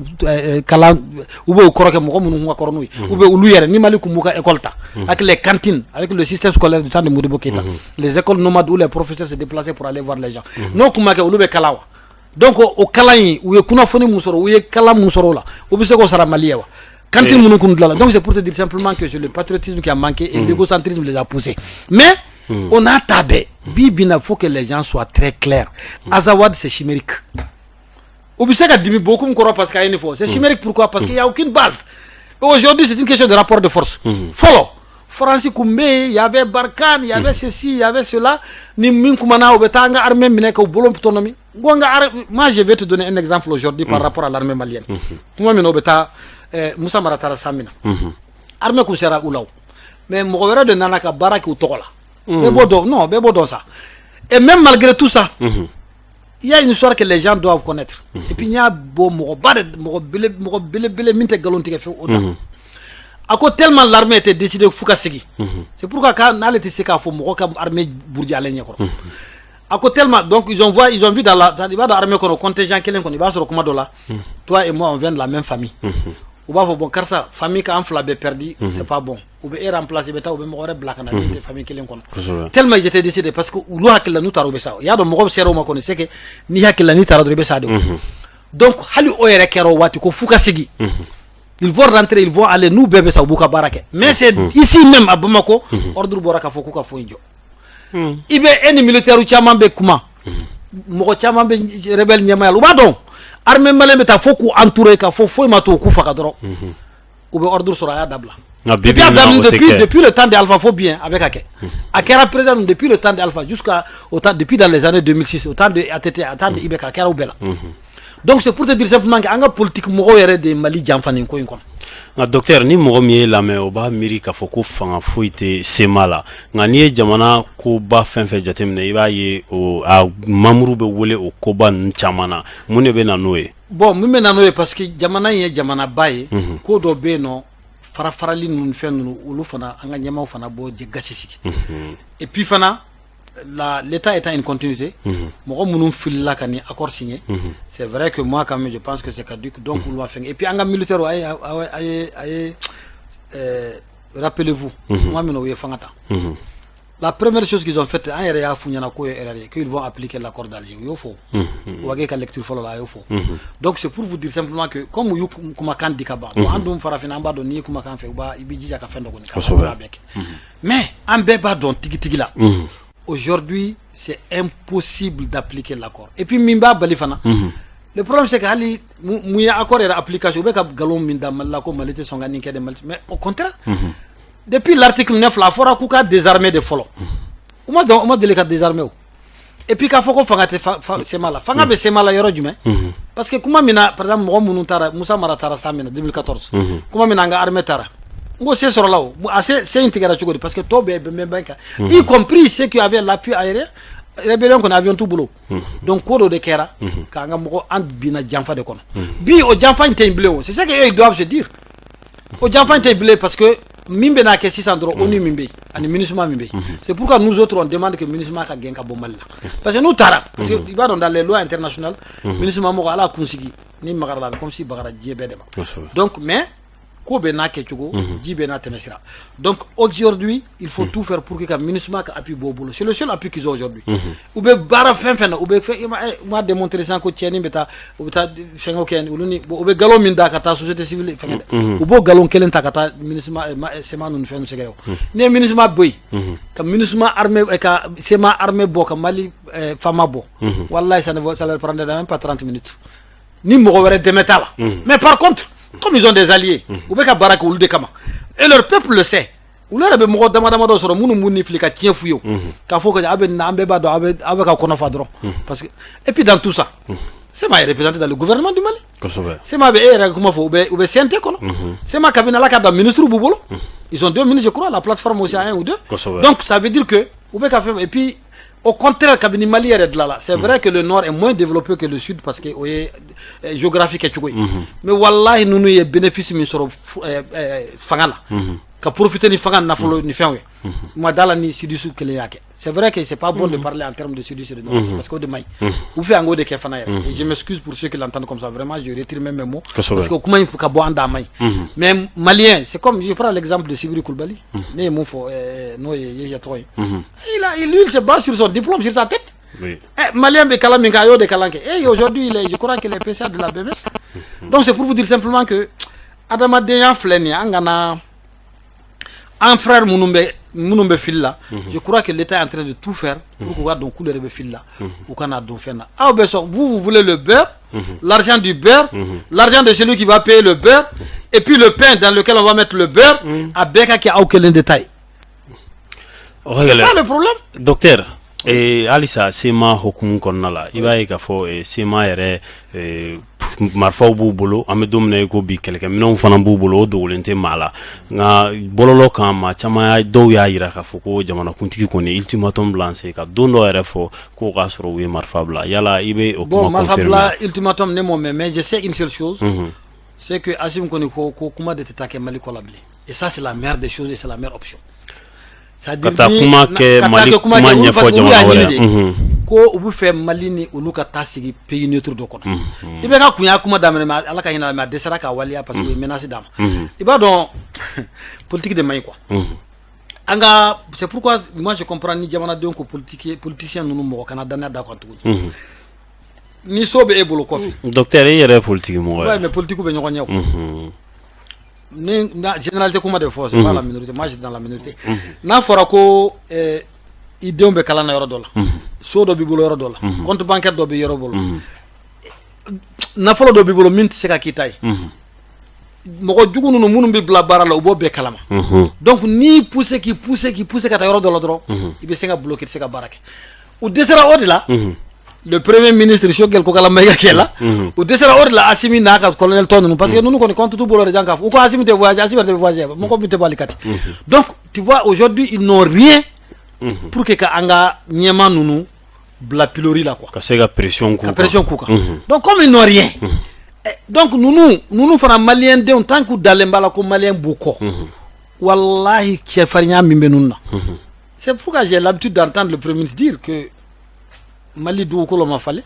kalan, ou bien u kɔrɔkɛ mɔgɔ minnu kun ka kɔrɔ n'u ye, ou bien olu yɛrɛ, ni Mali kun b'u ka école ta avec les cantines, avec le système scolaire du temps de Modibo Keïta, les écoles nomades où les professeurs se déplaçaient pour aller voir les gens, n'o kun ma kɛ, olu bɛ kalan wa? Donc o kalan in, u ye kunnafoni mun sɔrɔ, u ye kalan mun sɔrɔ o la, u bɛ se k'o sara Mali ye wa? Cantine minnu kun dilanna. Donc c'est pour te dire simplement que c'est le patriotisme qui a manqué et l'égocentrisme les a poussés. Mais on a ta bɛɛ bi bi in, faut que les gens soient très clairs. Azawad, c'est chimérique. U bɛ se ka dimi Bokum kɔrɔ parce que a ye nin fɔ, c'est chimérique. Pourquoi? Parce qu'il y a aucune base. Et aujourd'hui, c'est une question de rapport de force. Fɔlɔ, France kun bɛ yen, il y avait Barkhane, il y avait ceci, il y avait cela. Ni min kumana, u bɛ taa an ka armée minɛ k'u bolo tɔnɔmi. N ko n ka moi, je vais te donner un exemple aujourd'hui par rapport à l'armée malienne. Kuma min na, u bɛ taa Musa Mara taara san min na, armée kun sera u la o, mais mɔgɔ wɛrɛ de nana ka baara kɛ u tɔgɔ la. Bɛɛ b'o dɔn, non, bɛɛ b'o dɔn ça. Et même malgré tout ça, il y a une histoire que les gens doivent connaître. Et puis n y'a bɔ mɔgɔba de, mɔgɔ bele, mɔgɔ belebele min tɛ nkalon tigɛ fiyewu o da. A ko tellement l'armée était décidée f'u ka segin. C'est pourquoi quand n'ale tɛ se k'a fɔ mɔgɔ ka armée buruja ale ɲɛkɔrɔ. A ko tellement, donc ils ont vu dans la, i b'a dɔn, armée kɔnɔ, contingent kelen kɔnɔ, i b'a sɔrɔ kuma dɔ la, toi et moi, on vient de la même famille. U b'a fɔ: bon, karisa, famille k'an fila bɛɛ perdu, c'est pas bon. U bɛ e remplacer, i bɛ taa, u bɛ mɔgɔ wɛrɛ bila ka na min tɛ famille kelen kɔnɔ. Tellement ils étaient décidés, parce que olu hakili la, n'u taara, u bɛ sa. I y'a dɔn, mɔgɔ sera o ma kɔni, c'est que n'i hakili la n'i taara dɔrɔn, i bɛ sa de. Donc hali o yɛrɛ kɛra o waati ko f'u ka segin. Ils vont rentrer, ils vont aller, n'u bɛɛ bɛ sa, u b'u ka baara kɛ. Mais c'est ici même à Bamako, ordre bɔra k'a fɔ k'u ka foyi jɔ. I bɛ e ni militaire caman bɛ kuma, mɔgɔ caman bɛ rebelle ɲɛmaaya la, u b'a dɔn armée malienne bɛ taa fo k'u entourer, ka fɔ foyi ma to, u k'u faga dɔrɔn, u bɛ ordre sɔrɔ, a y'a dabila. Depuis le temps de Alpha fo bien a bɛ ka kɛ. A kɛra président depuis le temps de Alpha jusqu'à au temps, depuis dans les années 2006, au temps de ATT, au temps de IBK, a kɛra u bɛɛ la. Donc c'est pour te dire simplement que an ka politique mɔgɔw yɛrɛ de ye Mali janfa nin ko in kɔnɔ. Nka docteur, ni mɔgɔ min ye lamɛn, o b'a miiri k'a fɔ ko fanga foyi tɛ CMA la. Nka n'i ye jamana koba fɛn fɛn jateminɛ, i b'a ye o a mamuru bɛ wele o koba ninnu caman na. Mun de bɛ na n'o ye? Bon, mun bɛ na n'o ye? Parce que jamana in ye jamanaba ye. Ko dɔ bɛ yen nɔ, fara farali ninnu, fɛn ninnu, olu fana, an ka ɲɛmaaw fana b'o gasi sigi. Et puis fana, l'État étant une continuité, mɔgɔ minnu filila ka nin accord signé, c'est vrai que moi quand même, je pense que c'est caduc. Donc olu b'a fɛngɛ. Et puis an ka militaire, a ye a ye a ye rappelez-vous, tuma min na u ye fanga ta, la première chose qu'ils ont faite, an yɛrɛ y'a f'u ɲɛna k'o ye erreur ye, qu'ils vont appliquer l'accord d'Alger. U y'o fɔ Wagué ka lecture fɔlɔ la, a y'o fɔ. Donc c'est pour vous dire simplement que comme u y'u kumakan di ka ban, bon, an dun farafinna, an b'a dɔn n'i ye kumakan fɛ, u b'a i b'i jija ka fɛn dɔ kɔni k'a bɛɛ kɛ. Mais an bɛɛ b'a dɔn tigitigi la, aujourd'hui c'est impossible d'appliquer l'accord. Et puis min b'a bali fana, le problème, c'est que hali mun ye accord yɛrɛ application, u bɛ ka nkalon min da Mali la ko Mali tɛ sɔn ka nin kɛ de, Mali, mais au contraire, depuis l'article 9 la, a fɔra k'u ka désarmer de fɔlɔ. U ma dɔn, u ma deli ka désarmer o. Et puis k'a fɔ ko fanga tɛ CMA la, fanga bɛ CMA la yɔrɔ jumɛn? Parce que kuma min na, par exemple, mɔgɔ minnu taara, Musa Mara taara san min na, 2014, kuma min na an ka armée taara, n ko se sɔrɔla o, a se in tigɛra cogo di? Parce que tɔw bɛɛ bɛ bɛn kan, y compris ceux qui avaient l'appui aérien, rébellion kɔni, avion t'u bolo. Donc ko dɔ de kɛra k'an ka mɔgɔ, an binna janfa de kɔnɔ. Bi, o janfa in tɛ yen bilen o. C'est ce que eux, ils doivent se dire, o janfa in tɛ yen bilen, parce que min bɛ n'a kɛ sisan dɔrɔn, ONU min bɛ yen ani MINUSMA min bɛ yen. C'est pourquoi nous autres, on demande que MINUSMA ka gɛn ka bɔ Mali la, parce que n'u taara, parce que i b'a dɔn, dans les lois internationales, MINUSMA mɔgɔ, ala kunsigi ni magara la, a bɛ comme si bagara diɲɛ bɛɛ de ma. Donc mais ko bɛ n'a kɛcogo, ji bɛ n'a tɛmɛsira. Donc aujourd'hui, il faut tout faire pour que ka MINUSMA ka appui bɔ u bolo. C'est le seul appui qu'ils ont aujourd'hui. U bɛ baara fɛn fɛn na, u bɛ fɛn, i m'a démontré sisan ko tiɲɛni bɛ taa, u bɛ taa fɛngɛw kɛ olu ni u bɛ galon min da ka taa société civile fɛngɛ dɛ, u b'o galon kelen ta ka taa MINUSMA, CMA ninnu fɛn sɛgɛrɛ. O n'i ye MINUSMA bɔ yen, ka MINUSMA armée, ka CMA armée bɔ, ka Mali FAMa bɔ, wallahi, ça ne va, ça leur prendrait même pas 30 minutes ni mɔgɔ wɛrɛ dɛmɛ t'a la. Mais par contre, comme ils ont des alliés, u bɛ ka baara kɛ olu de kama, et leur peuple le sait, olu yɛrɛ bɛ mɔgɔ dama dama dɔ sɔrɔ minnu b'u ni fili ka tiɲɛ f'u ye, k'a fɔ que a bɛ na, an bɛɛ b'a dɔn a bɛ ka kɔnɔ fa dɔrɔn. Parce que, et puis dans tout ça, CMA est représenté dans le gouvernement du Mali. CMA bɛ, e yɛrɛ ka kuma fɔ, u bɛ CNT kɔnɔ. CMA, kabini Ala ka da, ministre b'u bolo. Ils ont deux ministres, je crois. La plateforme aussi a un ou deux. Donc ça veut dire que u bɛ ka fɛn. Et puis au contraire, kabini Mali yɛrɛ dilan la, c'est vrai que le nord est moins développé que le sud, parce que o ye géographie kɛcogo ye. Mais wallahi, ninnu ye bénéfice min sɔrɔ fanga la, ka profiter ni fanga nafolo ni fɛnw ye, ma da la ni sudiste kelen y'a kɛ. C'est vrai que c'est pas bon de parler en termes de sudiste et de nord, parce que o de man ɲi. U fɛ an k'o de kɛ fana yɛrɛ, et je m'excuse pour ceux qui l'entendent comme ça. Vraiment, je retire même mes mots, parce que kuma in ka bɔ an da, a man ɲi. Mais malien, c'est comme je prends l'exemple de Sibiri Koulibaly, ne ye mun fɔ, n'o ye Yehia tɔgɔ ye, il a lui, il se base sur son diplôme, sur sa tête. Eh, malien bɛ kalan min kɛ, a y'o de kalan kɛ, et aujourd'hui il est, je crois qu'il est PCA de la BMS. Donc c'est pour vous dire simplement que adamadenya filɛ nin ye, an kana an frère minnu bɛ fili la. Je crois que l'État est en train de tout faire pour k'u ka dɔn k'olu yɛrɛ bɛ fili la, u kana don fɛn na. Aw bɛ sɔn, vous, vous voulez le beurre, l'argent du beurre, l'argent de celui qui va payer le beurre, et puis le pain dans lequel on va mettre le beurre, a bɛɛ ka kɛ aw kelen de ta ye. C'est ça le problème. Docteur, halisa CMA hukumu kɔnɔna la, i b'a ye k'a fɔ CMA yɛrɛ, marifaw b'u bolo. An bɛ don min na i ko bi, kɛlɛkɛminɛnw fana b'u bolo, o dogolen tɛ maa la. Nka bɔlɔlɔ kan, maa caman dɔw y'a jira k'a fɔ ko jamanakuntigi kɔni ultimatum bila an sen ka don dɔ yɛrɛ fɔ k'o k'a sɔrɔ u ye marifa bila. Yala i bɛ o kuma? Bon, marifa bila ultimatum, ne m'o mɛn, mais je sais une seule chose, c'est que Assimi kɔni ko ko kuma de tɛ taa kɛ Mali kɔ la bilen. Et ça, c'est la meilleure des choses et c'est la meilleure option. Ka taa kuma kɛ, Mali kuma ɲɛfɔ jamana wɛrɛ. Ko u bɛ fɛ Mali ni olu ka taa sigi pays neutre dɔ kɔnɔ. I bɛ ka kun y'a kuma daminɛ, mais Ala ka hinɛ la, mais a dɛsɛra k'a waleya parce que u ye menace d'a ma. I b'a dɔn, politique de man ɲi quoi. An ka, c'est pourquoi moi je comprends ni jamanadenw ko politique, politicien ninnu, mɔgɔ kana danaya da kan tuguni. Ni so bɛ e bolo kɔfɛ. Docteur, i yɛrɛ ye politique mɔgɔ ye. Ouais, mais politique bɛ ɲɔgɔn ɲɛ o. Ni na généralité kuma de fɔ, c'est pas la minorité, moi j'étais dans la minorité. N'a fɔra ko i denw bɛ kalan na yɔrɔ dɔ la, so dɔ b'i bolo yɔrɔ dɔ la, compte bancaire dɔ bɛ yɔrɔ bolo, nafolo dɔ b'i bolo min tɛ se ka k'i ta ye, mɔgɔ jugu ninnu minnu bɛ bila baara la, u b'o bɛɛ kalama. Donc n'i poussé, k'i poussé, k'i poussé ka taa yɔrɔ dɔ la dɔrɔn, i bɛ se ka bloquer, i tɛ se ka baara kɛ. U dɛsɛra o de la. Le premier ministre Choguel Kokalla Maïga qui est là, u dɛsɛra o de la. Assimi n'a ka colonel tɔ ninnu, parce que ninnu kɔni compte t'u bolo de jan k'a fɔ u ko Assimi tɛ voyager, Assimi tɛ voyager, mɔgɔ min tɛ bɔ hali Kati. Donc tu vois, aujourd'hui ils n'ont rien pour que ka an ka ɲɛmaa ninnu bila pilori la quoi. Ka se ka pression k'u kan, ka pression k'u kan. Donc comme ils n'ont rien, donc ninnu fana, malien denw, tant k'u dalen b'a la ko malien b'u kɔ, wallahi cɛfarinya min bɛ ninnu na. C'est pourquoi j'ai l'habitude d'entendre le premier ministre dire que Mali dugukolo ma falen,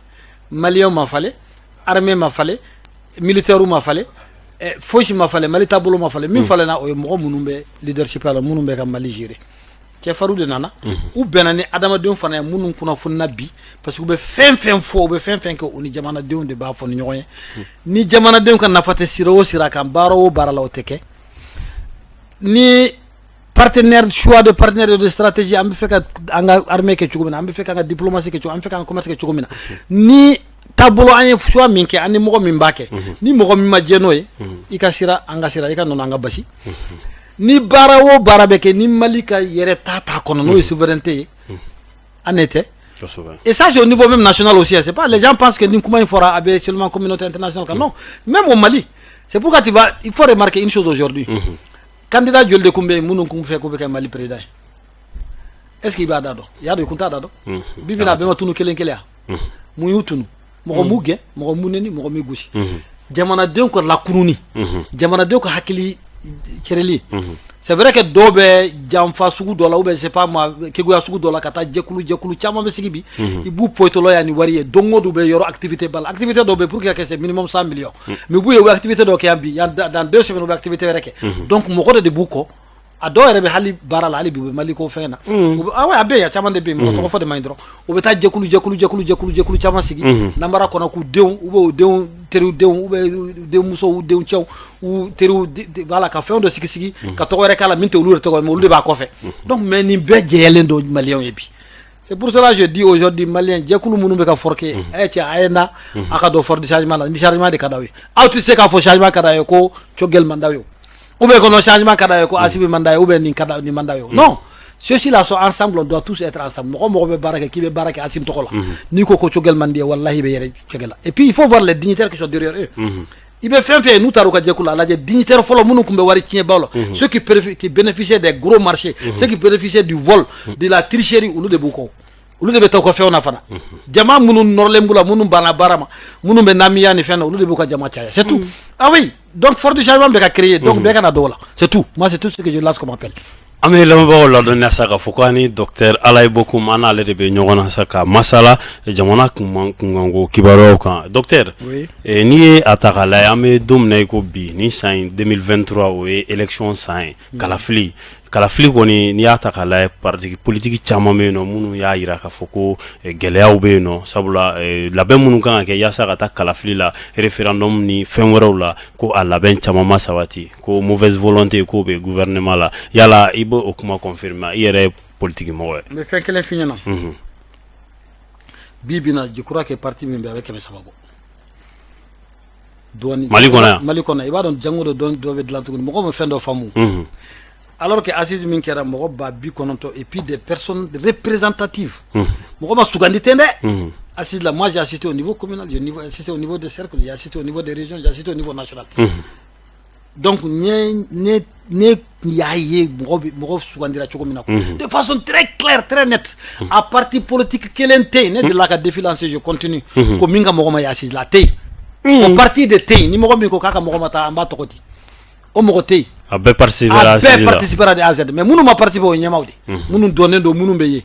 maliyɛnw ma falen, armée ma falen, militaire ma falen, fosi ma falen, Mali taabolo ma falen. Min falenna, o ye mɔgɔ minnu bɛ leadership la, minnu bɛ ka Mali gérer. Cɛfarinw de nana, u bɛnna ni adamadenw fana ye minnu kunnafonina bi, parce que u bɛ fɛn fɛn fɔ, u bɛ fɛn fɛn kɛ, u ni jamanadenw de b'a fɔ ni ɲɔgɔn ye. Ni jamanadenw ka nafa tɛ sira o sira kan, baara o baara la, o tɛ kɛ. Ni partenaire, choix de partenaire de stratégie, an bɛ fɛ ka an ka armée kɛ cogo min na, an bɛ fɛ k'an ka diplomatie kɛ cogo, an bɛ fɛ k'an ka commerce kɛ cogo min na, ni taabolo an ye choix min kɛ, an ni mɔgɔ min b'a kɛ, ni mɔgɔ min ma jɛ n'o ye, i ka sira, an ka sira, i ka nɔnɔ, an ka basi. Ni baara o baara bɛ kɛ, ni Mali ka yɛrɛ ta t'a kɔnɔ, n'o ye souveraineté ye, an ne tɛ. Et ça, c'est au niveau même national aussi. C'est pas, les gens pensent que ni kuma in fɔra, a bɛ seulement communauté internationale kan. Non, même au Mali. C'est pourquoi tu vas, il faut remarquer une chose aujourd'hui. Candidat joli de kun bɛ yen minnu kun fɛ k'u bɛ kɛ Mali président ye? Est ce que i b'a da dɔn? I y'a dɔn, i kun t'a da dɔn. Bi bi in na, a bɛɛ ma tunu kelen kelen yan. Mun y'u tunu? Mɔgɔ m'u gɛn, mɔgɔ m'u neni, mɔgɔ m'u gosi. Jamanadenw ka lakununi, jamanadenw ka hakili cɛrɛli. C'est vrai que dɔw bɛ janfa sugu dɔ la, ou bien c'est pas moi, keguya sugu dɔ la, ka taa jɛkulu jɛkulu caman bɛ sigi bi, i b'u poyitɔlɔ yan ni wari ye. Don o don bɛ yɔrɔ activité ba la, activité dɔw bɛ pour que ka kɛ, c'est minimum 100 millions. Mais u b'u ye, u bɛ activité dɔw kɛ yan bi, yan dans 2 semaines u bɛ activité wɛrɛ kɛ. Donc mɔgɔ dɔ de b'u kɔ. A dɔw yɛrɛ bɛ hali baara la hali bi, u bɛ Mali ko fɛn na. Ah ouais, a bɛ yen, a caman de bɛ yen, mɔgɔ tɔgɔ fɔ de man ɲi dɔrɔn. U bɛ taa jɛkulu jɛkulu jɛkulu jɛkulu jɛkulu caman sigi namara kɔnɔ, k'u denw ou bien u denw teriw denw ou bien denmusow, denw cɛw u teriw, voilà, ka fɛn dɔ sigi sigi ka tɔgɔ wɛrɛ k'a la min tɛ olu yɛrɛ tɔgɔ ye, mais olu de b'a kɔfɛ. Donc mais nin bɛɛ jɛyalen don maliyɛnw ye bi. C'est pour cela que je dis aujourd'hui, malien jɛkulu minnu bɛ ka forquer, ɛ cɛ, a ye na a ka dɔ force du changement la. Ni changement de ka d'aw ye, aw tɛ se k'a fɔ changement ka d'aw ye ko Choguel man d'aw ye, ou bien ko non, changement ka d'aw ye ko Assimi man d'a ye, ou bien nin ka d'a nin man d'aw ye. Non, ceux-ci là sont ensemble, on doit tous être ensemble. Mɔgɔ mɔgɔ bɛ baara kɛ k'i bɛ baara kɛ Assimi tɔgɔ la, n'i ko ko Choguel man di ye, wallahi i bɛ yɛrɛ Choguel la. Et puis il faut voir les dignitaires qui sont derrière eux. I bɛ fɛn fɛn ye n'u taara u ka jɛkulu la, a lajɛ dignitaire fɔlɔ minnu tun bɛ wari tiɲɛbaw la, ceux qui bénéficiaient des gros marchés, ceux qui bénéficiaient du vol, de la tricherie, olu de b'u kɔ, olu de bɛ taa u ka fɛnw na fana. Jama minnu nɔrɔlen b'u la, minnu banna baara ma, minnu bɛ namiya ni fɛn na, olu de b'u ka jama caya, c'est tout. Ah oui, donc force du changement bɛ ka créer, donc bɛɛ ka na dɔw la, c'est tout. Moi, c'est tout ce que je lance comme appel. An bɛ lamɛnbagaw ladɔnniya sa k'a fɔ ko ani docteur Alaye Bokoum, an n'ale de bɛ ɲɔgɔn na sa ka masala jamana kunkanko kibaruyaw kan. Docteur, n'i ye a ta k'a lajɛ, an bɛ don min na i ko bi, ni san in 2023, o ye élection san ye, kalafili. Kalafili kɔni, n'i y'a ta k'a lajɛ, parti politique caman bɛ yen nɔ minnu y'a jira k'a fɔ ko gɛlɛyaw bɛ yen nɔ, sabula labɛn minnu kan ka kɛ yaasa ka taa kalafili la, référendum ni fɛn wɛrɛw la, ko a labɛn caman ma sabati, ko mauvaise volonté k'o bɛ gouvernement la. Yala i b'o kuma confirmer? I yɛrɛ ye politique mɔgɔ ye. N bɛ fɛn kelen f'i ɲɛna. Bi bi in na, je crois que parti min bɛ, a bɛ 300 bɔ dɔɔni. Mali kɔnɔ yan? Mali kɔnɔ. I b'a dɔn, jango dɔ dɔ bɛ dilan tuguni, mɔgɔw ma fɛn dɔ faamu. Alors que assise min kɛra, mɔgɔ 90 000 et puis des personnes représentatives, mɔgɔ ma sugandi ten dɛ. Assise la, moi j'ai assisté au niveau communal, j'ai assisté au niveau des cercles, j'ai assisté au niveau des régions, j'ai assisté au niveau national. Donc ne ne y'a ye mɔgɔ bɛ mɔgɔ sugandira cogo min na, de façon très claire, très nette. A parti politique kelen tɛ yen, ne delila ka défi lancer, je continue, ko min ka mɔgɔ ma ye assise la, a tɛ yen. O parti de tɛ yen. Ni mɔgɔ min ko k'a ka mɔgɔ ma taa, an b'a tɔgɔ di, o mɔgɔ tɛ yen. A bɛɛ participé. A bɛɛ participé de A à Z. Mais minnu ma participé, o ye ɲɛmaaw de, minnu dɔnnen don, minnu bɛ yen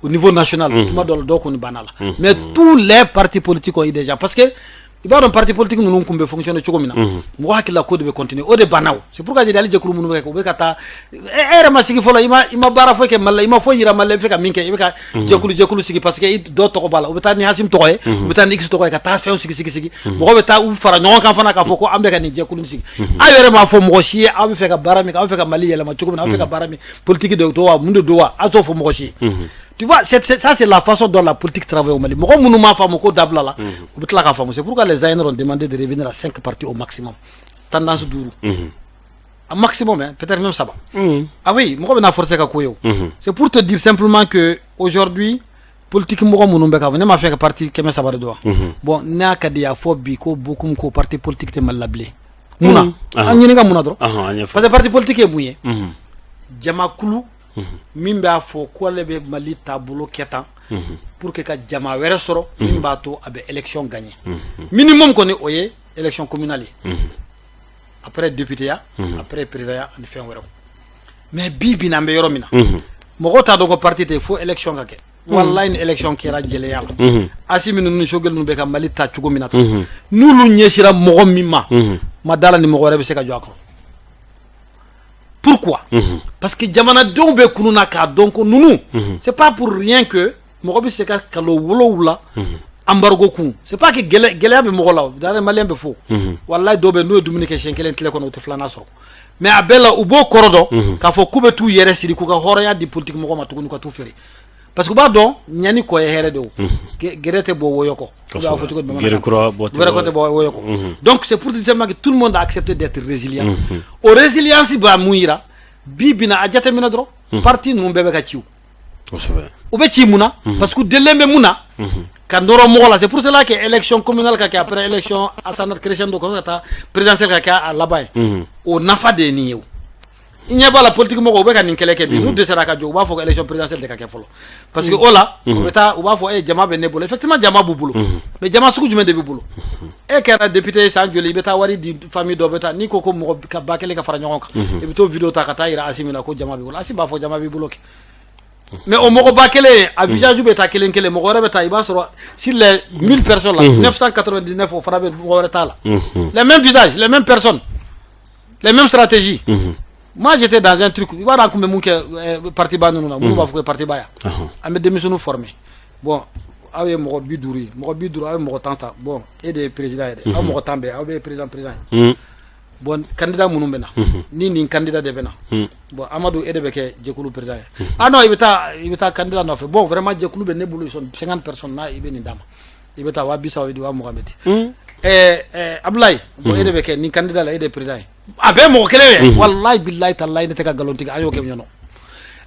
au niveau national. Tuma dɔ la, dɔw kɔni banna la, mais tous les partis politiques ont eu déjà, parce que i b'a dɔn parti politique ninnu tun bɛ fonctionner cogo min na, mɔgɔ hakilila ko de bɛ continuer, o de banna. O c'est pourquoi j'ai dit, hali jɛkulu minnu bɛ kɛ, u bɛ ka taa, e yɛrɛ ma sigi fɔlɔ, i ma baara foyi kɛ Mali la, i ma foyi yira Mali la, i bɛ fɛ ka min kɛ, i bɛ ka jɛkulu sigi parce que i dɔ tɔgɔ b'a la. U bɛ taa ni Assimi tɔgɔ ye, u bɛ taa ni X tɔgɔ ye, ka taa fɛnw sigi sigi sigi. Mɔgɔ bɛ taa u fara ɲɔgɔn kan fana k'a fɔ ko an bɛ ka nin jɛkulu sigi. Aw yɛrɛ m'a fɔ mɔgɔ si ye aw bɛ fɛ ka baara min kɛ, aw bɛ fɛ ka Mali yɛlɛma cogo min na, aw bɛ fɛ ka baara min politique de don wa, mun de don wa, aw t'o fɔ mɔgɔ si ye. Tu vois, ça c'est la façon dont la politique travaille au Mali. Mɔgɔ minnu m'a faamu ko dabila la, u bɛ tila k'a faamu. C'est pourquoi les ANR ont demandé de revenir à cinq partis au maximum. Tendance duuru. Un maximum, hein, peut-être même saba. Ah oui, mɔgɔ bɛna forcer ka ko ye o. C'est pour te dire simplement que aujourd'hui, politique mɔgɔ minnu bɛ k'a fɔ, ne m'a fɛ ka parti 300 de don wa. Bon, n'a ka di a fɔ bi ko Bocoum ko parti politique tɛ Mali la bilen. Mun na? An ɲininka mun na dɔrɔn. Parce que parti politique ye mun ye? Jamakulu min b'a fɔ ko ale bɛ Mali taabolo kɛ tan pour que ka jama wɛrɛ sɔrɔ min b'a to a bɛ élection gagner. Minimum kɔni, o ye élection communale ye, après député ya, après président ya, ani fɛn wɛrɛw. Mais bi bi in na, an bɛ yɔrɔ min na, mɔgɔw t'a dɔn ko parti tɛ fo élection ka kɛ. Walayi, ni élection kɛra jɛlenya la, Assimi ninnu ni Choguel ninnu bɛ ka Mali ta cogo min na tan, n'olu ɲɛsira mɔgɔ min ma, ma da la ni mɔgɔ wɛrɛ bɛ se ka jɔ a kɔrɔ. Pourquoi? Parce que jamanadenw bɛ kunun na k'a dɔn ko ninnu, c'est pas pour rien que mɔgɔ bɛ se ka kalo 7 embargo kun. C'est pas que gɛlɛya bɛ mɔgɔ la o, d'ailleurs malien bɛ fo. Walayi, dɔw bɛ n'u ye dumuni kɛ siɲɛ kelen tile kɔnɔ, u tɛ filanan sɔrɔ. Mais a bɛɛ la, u b'o kɔrɔ dɔn k'a fɔ k'u bɛ t'u yɛrɛ siri k'u ka hɔrɔnya di politique mɔgɔ ma tuguni ka t'u feere, parce que u b'a dɔn ɲani kɔ ye hɛrɛ de o, gɛrɛ tɛ bɔ wɔyɔ kɔ. U b'a fɔ cogo di bamanankan na? Gere bɔ tɛ. Gere kura tɛ bɔ wɔyɔ kɔ. Donc c'est pour dire simplement que tout le monde a accepté d'être résilient. O résilience b'a mun yira bi bi na? A jateminɛ dɔrɔn, parti ninnu bɛɛ bɛ ka ci o. U bɛ ci mun na? Parce que u delilen bɛ mun na? Ka nɔrɔ mɔgɔ la. C'est pour cela que élection communale ka kɛ, après élection ascendante crescendo ka taa présidentielle ka kɛ a laban ye. O nafa de ye nin ye. O i ɲɛ b'a la, politique mɔgɔw u bɛ ka nin kɛlɛ kɛ bi, n'u dɛsɛra ka jɔ, u b'a fɔ ko élection présidentielle de ka kɛ fɔlɔ, parce que o la u bɛ taa, u b'a fɔ e jama bɛ ne bolo. Effectivement, jama b'u bolo, mais jama sugu jumɛn de b'i bolo? E kɛra député ye san joli? I bɛ taa wari di famille dɔ bɛ taa, n'i ko ko mɔgɔ ka 1000 ka fara ɲɔgɔn kan, i bɛ t'o vidéo ta ka taa yira Assimi la ko jama b'i bolo. Assimi b'a fɔ jama b'i bolo kɛ, mais o mɔgɔ 1000, a visage bɛ taa kelen kelen, mɔgɔ wɛrɛ bɛ taa, i b'a sɔrɔ sur les 1000 personnes là, 999, o fana bɛ mɔgɔ wɛrɛ t'a la. Les mêmes visages, les mêmes personnes, les mêmes stratégies. Moi, j'étais dans un truc, i b'a dɔn an tun bɛ mun kɛ parti ba ninnu na, minnu b'a fɔ ko parti ba ya, an bɛ denmisɛnninw former. Bon, aw ye mɔgɔ 50 ye, mɔgɔ 50, aw ye mɔgɔ 10 ta. Bon, e de ye président ye dɛ, aw mɔgɔ 10 bɛɛ, aw bɛ ye président ye. Bon, candidat minnu bɛ na, ni nin candidat de bɛ na, bon, Amadu, e de bɛ kɛ jɛkulu président ye. Ah non, i bɛ taa candidat nɔfɛ. Bon, vraiment, jɛkulu bɛ ne bolo, ils sont 50 personnes, n'a i bɛ nin d'a ma, i bɛ taa 30.000 bɛ di, 20.000 bɛ di. Abulayi, bon, e de bɛ kɛ nin candidat la, e de ye président ye. A bɛɛ mɔgɔ kelen ye. Walayi, bilayi, talayi, ne tɛ ka nkalon tigɛ, an y'o kɛ ɲɔnɔ.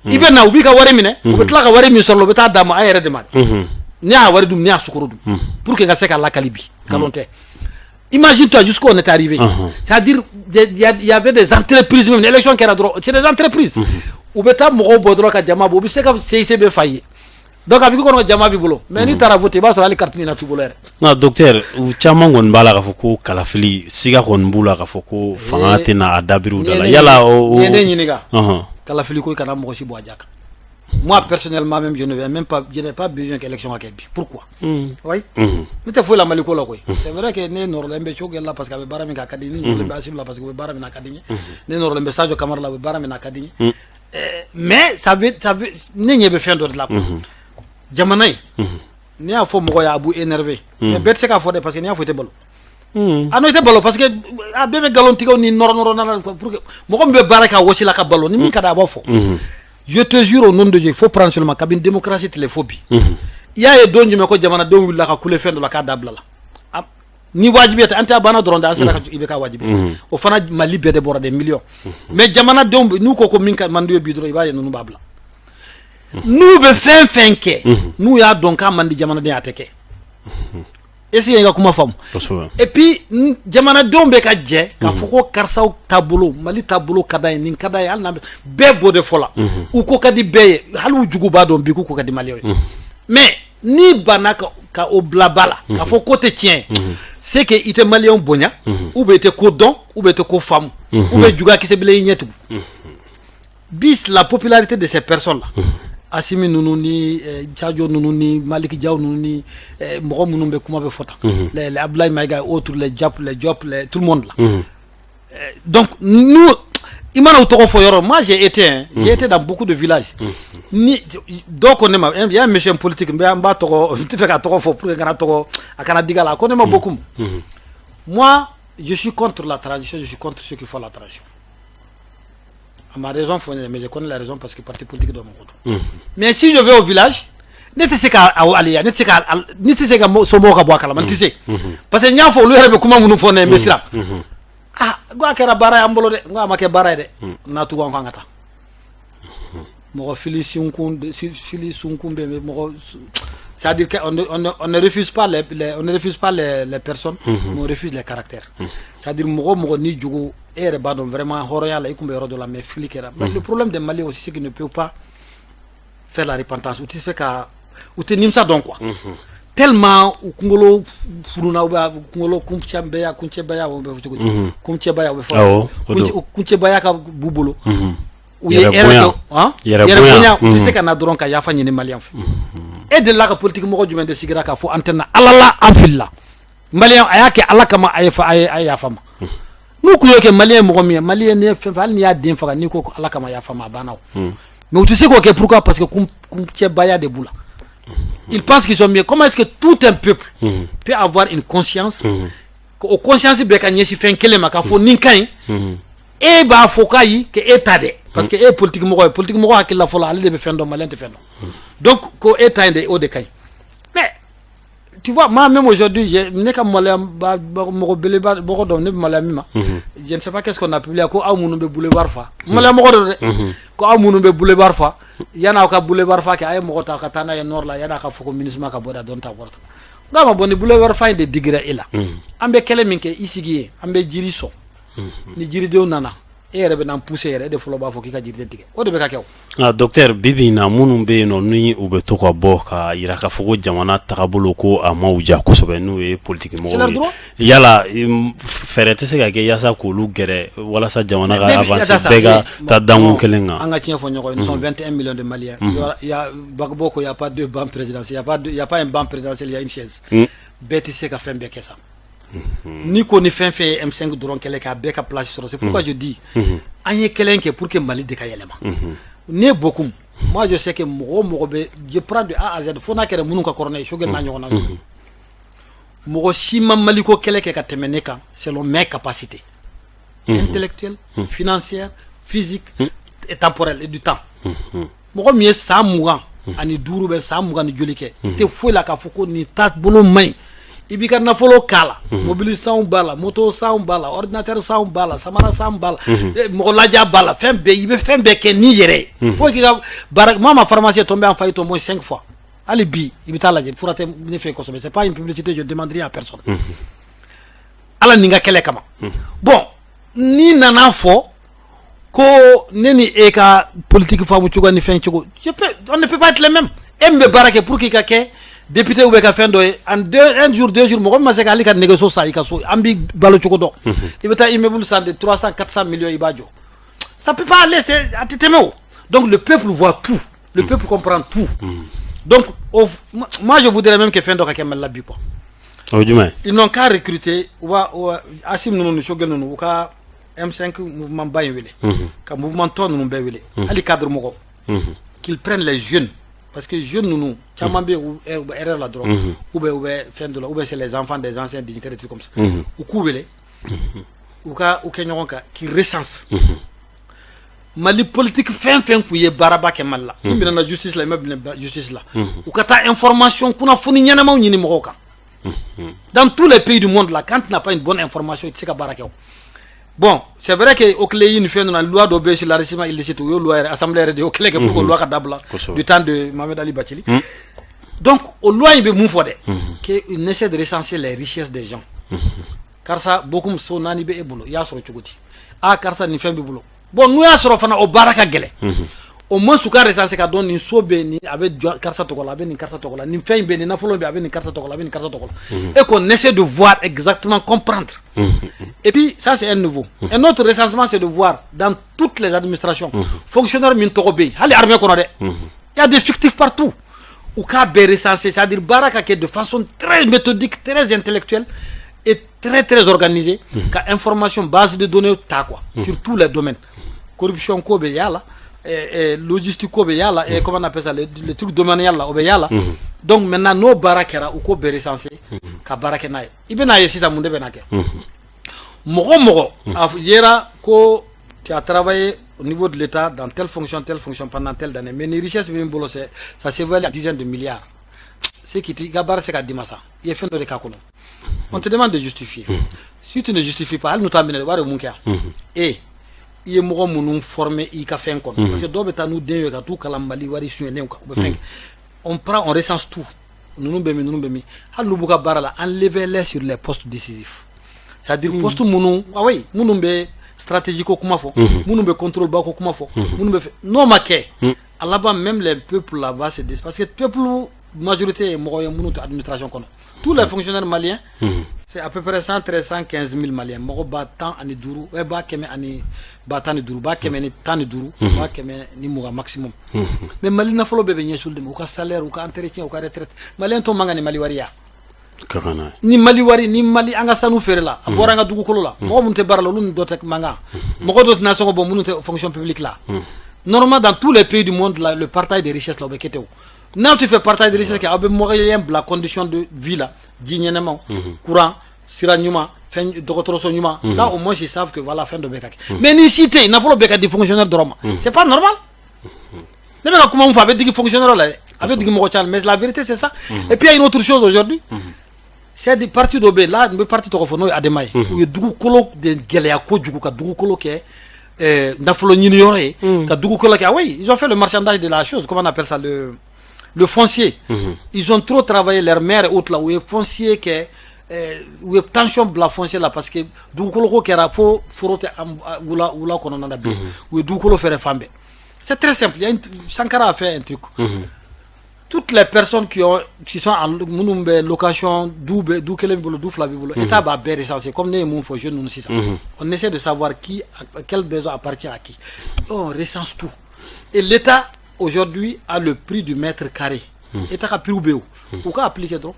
I bɛ na, u b'i ka wari minɛ, u bɛ tila ka wari min sɔrɔ, u bɛ taa d'a ma an yɛrɛ de ma. Ne y'a wari dun, ne y'a sukaro dun pour que n ka se ka lakali bi, nkalon tɛ. Imagine-toi jusqu'où on est arrivé. C'est-à-dire, il y avait des entreprises, même l'élection kɛra dɔrɔn, c'est des entreprises. U bɛ taa mɔgɔw bɔ dɔrɔn ka jama bɔ, u bɛ se ka CIC bɛ fa ye. Donc a b'i kɔnɔ jama b'i bolo, mais n'i taara voter, i b'a sɔrɔ hali carte ɲina t'i bolo yɛrɛ. Nka docteur, u caman kɔni b'a la k'a fɔ ko kalafili siga kɔni b'u la k'a fɔ ko fanga tɛna a dabiri u da la yala o. N'i ye ne ɲininka, kalafili ko, i kana mɔgɔ si bɔ a ja kan. Moi, personnellement même, je ne vais même pas, je n'ai pas besoin qu'élection ka kɛ bi. Pourquoi? Oui. Ne tɛ foyi la Mali ko la koyi. C'est vrai que ne nɔrɔlen bɛ Choguel la parce que a bɛ baara min kɛ, a ka di n ye. Ne nɔrɔlen bɛ Assimi la parce que u bɛ baara min na, a ka di n ye. Ne nɔrɔlen bɛ Sadio Camara la, u bɛ baara min na, a ka di n ye. Mais ça veut ne ɲɛ bɛ fɛn dɔ de la quoi. Jamana in, n'i y'a fɔ mɔgɔ ye, a b'u énervé. Mais bɛɛ tɛ se k'a fɔ dɛ, parce que n'i y'a fɔ, i tɛ balo. Ah non, i tɛ balo, parce que a bɛɛ bɛ nkalontigɛw ni nɔrɔ nɔrɔ nana pour que mɔgɔ min bɛ baara kɛ a wɔsi la ka balo, ni min ka di a b'a fɔ. Je te jure au nom de Dieu, il faut prendre seulement kabini démocratie tile fo bi. I y'a ye don jumɛn ko jamanadenw wulila ka kule fɛn dɔ la k'a dabila la? Ni wajibi tɛ, an tɛ a banna dɔrɔn de, an sera ka i bɛ ka wajibi. O fana, Mali bɛɛ de bɔra, des millions. Mais jamanadenw n'u ko ko min ka man di ye bi dɔrɔn, i b'a ye ninnu b'a bila. N'u bɛ fɛn fɛn kɛ, n'u y'a dɔn k'a man di jamanaden, a tɛ kɛ. Est-ce que n ka kuma faamu? Et puis jamanadenw bɛ ka jɛ k'a fɔ ko karisaw taabolo, Mali taabolo ka d'an ye, nin ka d'an ye, hali n'an bɛɛ b'o de fɔ la. U ko ka di bɛɛ ye, hali u jugu b'a dɔn bi k'u ko ka di maliyɛnw ye. Mais n'i banna ka o bila ba la k'a fɔ ko tɛ tiɲɛ ye, c'est que i tɛ maliyɛnw bonya, ou bien i tɛ ko dɔn, ou bien i tɛ ko faamu. Ou bien juguya kisɛ b'i la, i ɲɛ tugu. Bi, la popularité de ces personnes là, Assimi ninnu ni Sadio ninnu ni Malick Diaw ninnu ni mɔgɔ minnu bɛ kuma bɛ fɔ tan, les Abdoulaye Maïga et autres, les Diop, les Diop, les tout le monde là. Donc nous, i mana u tɔgɔ fɔ yɔrɔ, moi j'ai été, hein, j'ai été dans beaucoup de villages. Ni dɔw ko ne ma, il y a un monsieur politique, n bɛ n b'a tɔgɔ, n tɛ fɛ ka tɔgɔ fɔ pour que n kana tɔgɔ a kana diga la, a ko ne ma: "Beaucoup, moi je suis contre la transition, je suis contre ceux qui font la transition." A ma raison fɔ ne, mais je connais la raison parce que parti politique dɔ mɔgɔ don. "Mais si je vais au village, ne tɛ se ka ale ya, ne tɛ se ka somɔgɔw ka bɔ a kalama, n tɛ se, parce que n y'a fɔ, olu yɛrɛ bɛ kuma minnu fɔ ne ye, n bɛ siran. Ah, n ko a kɛra baara y'an bolo dɛ." N ko a ma kɛ baara ye dɛ, n'a tugu an kan ka taa mɔgɔ fili sunkun, fili sunkun bɛ mɔgɔ, c'est-à-dire qu'on ne, on ne, on ne refuse pas les on ne refuse pas les personnes, mais on refuse les caractères. C'est-à-dire mɔgɔ mɔgɔ ni jogo, e yɛrɛ b'a dɔn vraiment hɔrɔnya la, i kun bɛ yɔrɔ dɔ la, mais fili kɛra. Mais le problème des Maliens aussi, c'est qu'ils ne peuvent pas faire la repentance. U tɛ se ka, u tɛ nimisa dɔn quoi, tellement u kunkolo fununa, ou bien kunkolo kuncɛbaya, kuncɛbaya, o bɛ fɔ cogo di? Kuncɛbaya, o bɛ fɔ kuncɛbaya ka b'u bolo. U ye erreur kɛ, yɛrɛ bonya, u tɛ se ka na dɔrɔn ka yafa ɲini Malien fɛ. E delila ka politique mɔgɔ jumɛn de sigira k'a fɔ antenne na: "Ala la, an filila, Malien, a y'a kɛ Ala kama, a ye fa, a ye a ye yafa ma"? N'u kun y'o kɛ, Malien ye mɔgɔ min ye, Malien ni ye fɛn fɛn, hali n'i y'a den faga, n'i ko Ala kama yafa ma, a banna o. Mais u tɛ se k'o kɛ. Pourquoi? Parce que kuncɛbaya de b'u la. Ils pensent qu'ils sont mieux. Comment est-ce que tout un peuple peut avoir une conscience, o conscience bɛɛ ka ɲɛsin fɛn kelen ma, k'a fɔ nin ka ɲi, e b'a fɔ k'ayi, que e ta dɛ, parce que e ye politique mɔgɔ ye, politique mɔgɔ hakili la fɔlɔ, ale de bɛ fɛn dɔn, Malien tɛ fɛn dɔn, donc ko e ta in de, o de ka ɲi. Mais tu vois, moi même aujourd'hui, ne ka maloya ba mɔgɔ beleba mɔgɔ dɔ, ne bɛ maloya min ma, je ne sais pas qu'est-ce qu'on a publié, ko aw minnu bɛ boulevard fa, maloya mɔgɔ dɔ dɛ, ko aw minnu bɛ boulevard fa, yan'aw ka boulevard fa kɛ, a ye mɔgɔ ta ka taa n'a ye nord la, yan'a ka fɔ ko MINUSMA ka bɔ da dɔn ta bɔra ta. N k'a ma: "Bon, ni boulevard fa in de digira e la, an bɛ kɛlɛ min kɛ, i sigi yen, an bɛ jiri sɔn, ni jiridenw nana, e yɛrɛ bɛ n'an pousser yɛrɛ, e de fɔlɔ b'a fɔ k'i ka jiriden tigɛ." O de bɛ ka kɛ o. Nka docteur, bi bi in na, minnu bɛ yen nɔ ni u bɛ to ka bɔ ka yira k'a fɔ ko jamana tagabolo ko a ma u diya kosɛbɛ, n'o ye politique mɔgɔw ye, yala fɛɛrɛ tɛ se ka kɛ yaasa k'olu gɛrɛ walasa jamana ka avancer, bɛɛ ka taa dankun kelen kan? An ka tiɲɛ fɔ ɲɔgɔn ye, nous sommes 21 millions de Maliens. Il y a Gbagbo ko il y a pas deux bancs présidentiels, il y a pas un banc présidentiel, il y a une chaise. Bɛɛ tɛ se ka fɛn bɛɛ kɛ sa. Ni ko ni fɛn fɛn ye M5 dɔrɔn kɛlɛ kɛ, a bɛɛ ka place sɔrɔ. C'est pourquoi je dis, an ye kɛlɛ kɛ pour que Mali de ka yɛlɛma. Ne Bokum, moi je sais que mɔgɔ o mɔgɔ bɛ, je prends de A à Z, fo n'a kɛra minnu ka kɔrɔ ne ye, Choguel n'a ɲɔgɔnna, mɔgɔ si ma Maliko kɛlɛ kɛ ka tɛmɛ ne kan selon mes capacités intellectuelles, financières, physiques et temporelles et du temps. Mɔgɔ min ye san 25 bɛ san 20 ni joli kɛ, i tɛ foyi la k'a fɔ ko nin taabolo man ɲi, i b'i ka nafolo k'a la, mobili sanw b'a la, moto sanw b'a la, ordinateur sanw b'a la, samara sanw b'a la, mɔgɔ laja b'a la, fɛn bɛɛ, i bɛ fɛn bɛɛ kɛ n'i yɛrɛ ye, fo k'i ka baara. Moi, ma pharmacie est tombée en faillite au moins cinq fois. Hali bi, i bɛ taa lajɛ, fura tɛ ne fɛ kosɛbɛ. C'est pas une publicité, je demande rien à personne, Ala ni n ka kɛlɛ kama. Bon, n'i nana fɔ ko ne ni e ka politique faamu cogo ni fɛn cogo, je peux, on ne peut pas être les mêmes. E min bɛ baara kɛ pour que i ka kɛ député ou bɛ ka fɛn dɔ ye, en deux, un jour, 2 jours, mɔgɔ min ma se ka hali ka nɛgɛso san i ka so, an b'i balo cogo dɔn, i bɛ taa immeuble san de 300, 400 millions, i b'a jɔ, ça peut pas aller, c'est a tɛ tɛmɛ o. Donc le peuple voit tout, le peuple comprend tout. Donc moi je voudrais même que fɛn dɔ ka kɛ Mali la bi quoi. O ye jumɛn? Ils n'ont qu'à recruter, u b'a Assimi ninnu ni Choguel ninnu, u ka M5 mouvement ba in wele, ka mouvement tɔ ninnu bɛɛ wele, hali cadre mɔgɔw, qu'ils prennent les jeunes, parce que jeunes ninnu caman bɛ yen, u bɛ erreur la dɔrɔn, ou bien u bɛ fɛn dɔ la, ou bien c'est les enfants des anciens dignitaires, des trucs comme ça. U k'u wele, u ka u kɛ ɲɔgɔn kan, qu'ils recensent Mali politique fɛn fɛn kun ye baaraba kɛ Mali la, i minɛna justice la, i ma minɛ justice la, u ka taa information, kunnafoni ɲɛnamaw ɲini mɔgɔw kan. Dans tous les pays du monde là, quand tu n'as pas une bonne information, i tɛ se ka baara kɛ o. Bon, c'est vrai que o kile ni fɛn ninnu, loi dɔ bɛ yen sur l'enrichissement illicite, o y'o loi yɛrɛ, assemblée yɛrɛ de y'o kɛlɛ kɛ pour que loi ka dabila du temps de Mohamed Ali Bathily. Donc o loi in bɛ mun fɔ dɛ? Que essaie de recenser les richesses des gens. Karisa Bokum, so naani bɛ e bolo, i y'a sɔrɔ cogo di? Ah, karisa, nin fɛn b'i bolo. Bon, n'u y'a sɔrɔ fana, o baara ka gɛlɛn. Au moins u ka recenser ka dɔn nin so bɛ nin, a bɛ karisa tɔgɔ la, a bɛ nin karisa tɔgɔ la, nin fɛn in bɛ nin, nafolo bɛ, a bɛ nin karisa tɔgɔ la, a bɛ nin karisa tɔgɔ la, et qu'on essaie de voir exactement, comprendre. Et puis ça, c'est un niveau. Un autre recensement, c'est de voir dans toutes les administrations, fonctionnaire min tɔgɔ bɛ yen, hali armée kɔnɔ dɛ, il y a des fictifs partout, u k'a bɛɛ recenser, c'est-à-dire baara ka kɛ de façon très méthodique, très intellectuelle et très très organisée, ka information, base de données ta quoi, sur tous les domaines. Corruption ko bɛ y'a la, logistique ko bɛ y'a la, et comment on appelle ça, le truc domanial la, o bɛ y'a la. Donc maintenant, n'o baara kɛra, u k'o bɛɛ recenser ka baara kɛ n'a ye. I bɛ n'a ye sisan, mun de bɛ na kɛ? Mɔgɔ mɔgɔ a yera ko tu as travaillé au niveau de l'État dans telle fonction pendant telle année, mais ni richesse bɛ min bolo, c'est ça s'évalue à dizaines de milliards, c'est qui i ka baara se ka d'i ma sa, i ye fɛn dɔ de k'a kɔnɔ. On te demande de justifier. Si tu ne justifies pas, hali n'u t'a minɛ, u b'a dɔn mun kɛ yan. E i ye mɔgɔ minnu former i ka fɛn kɔnɔ, parce que dɔw bɛ taa n'u den ye ka t'u kalan Mali wari suyɛnnenw kan, u bɛ fɛn kɛ. On prend, on recense tout. Ninnu bɛ min, ninnu bɛ min, hali n'u b'u ka baara la, enlevez-les sur les postes décisifs, c'est-à-dire poste minnu, ah oui, minnu bɛ stratégie ko kuma fɔ, minnu bɛ contrôle ba ko kuma fɔ, minnu bɛ fɛ. N'o ma kɛ, a laban, même les peuples là-bas se disent, parce que peuple majorité ye mɔgɔ ye minnu tɛ administration kɔnɔ. Tous les fonctionnaires maliens, c'est à peu près 113, 115 000 Maliens, mɔgɔ 15 000, 115 000, 115 000, 120 000 maximum. Mais Mali nafolo bɛɛ bɛ ɲɛsin olu de ma, u ka salaire, u ka entretien, u ka retraite. Malien tɔ man kan ni Mali wari ya. Ni Mali wari ni Mali an ka sanu feere la, a bɔra an ka dugukolo la, mɔgɔ minnu tɛ baara la, olu ni dɔ tɛ man kan, mɔgɔ dɔ tɛna sɔngɔ bɔ minnu tɛ fonction publique la. Normalement, dans tous les pays du monde là, le partage des richesses là, o bɛ kɛ ten. O n'aw tɛ fɛ partage de richesse kɛ, aw bɛ moyen bila condition de vie la, ji ɲɛnɛmaw, courant, sira ɲuman, fɛn, dɔgɔtɔrɔso ɲuman. Là au moins, ils savent que voilà, fɛn dɔ bɛ ka kɛ. Mais ni si tɛ yen, nafolo bɛɛ ka di fonctionnaire dɔrɔn ma, c'est pas normal. Ne bɛ ka kuma mun fɔ, a bɛ digi fonctionnaire la dɛ, a bɛ digi mɔgɔ caman, mais la vérité, c'est ça. Et puis il y a une autre chose aujourd'hui, c'est des partis dɔ bɛ yen là, n bɛ parti tɔgɔ fɔ, n'o ye ADEMA ye. U ye dugukolo de gɛlɛya kojugu, ka dugukolo kɛ nafolo ɲiniyɔrɔ ye, ka dugukolo kɛ, ah oui, ils ont fait le marchandage de la chose, comment on appelle ça, le foncier. Ils ont trop travaillé, leur maire et autres là, u ye foncier kɛ, u ye tension bila foncier la, parce que dugukolo ko kɛra fo foro tɛ wula wula kɔnɔna na bilen. U ye dugukolo fɛrɛ fan bɛɛ. C'est très simple. Il y a une, Sankara a fait un truc. Toutes les personnes qui sont en minnu bɛ location, du bɛ du kelen b'i bolo, du fila b'i bolo, État b'a bɛɛ recenser, comme ne ye mun fɔ jeunes ninnu sisan. On essaie de savoir qui, quel besoin appartient à qui. On recense tout. Et l'État aujourd'hui a le prix du mètre carré. État ka prix bɛ yen, o u ka appliquer dɔrɔn.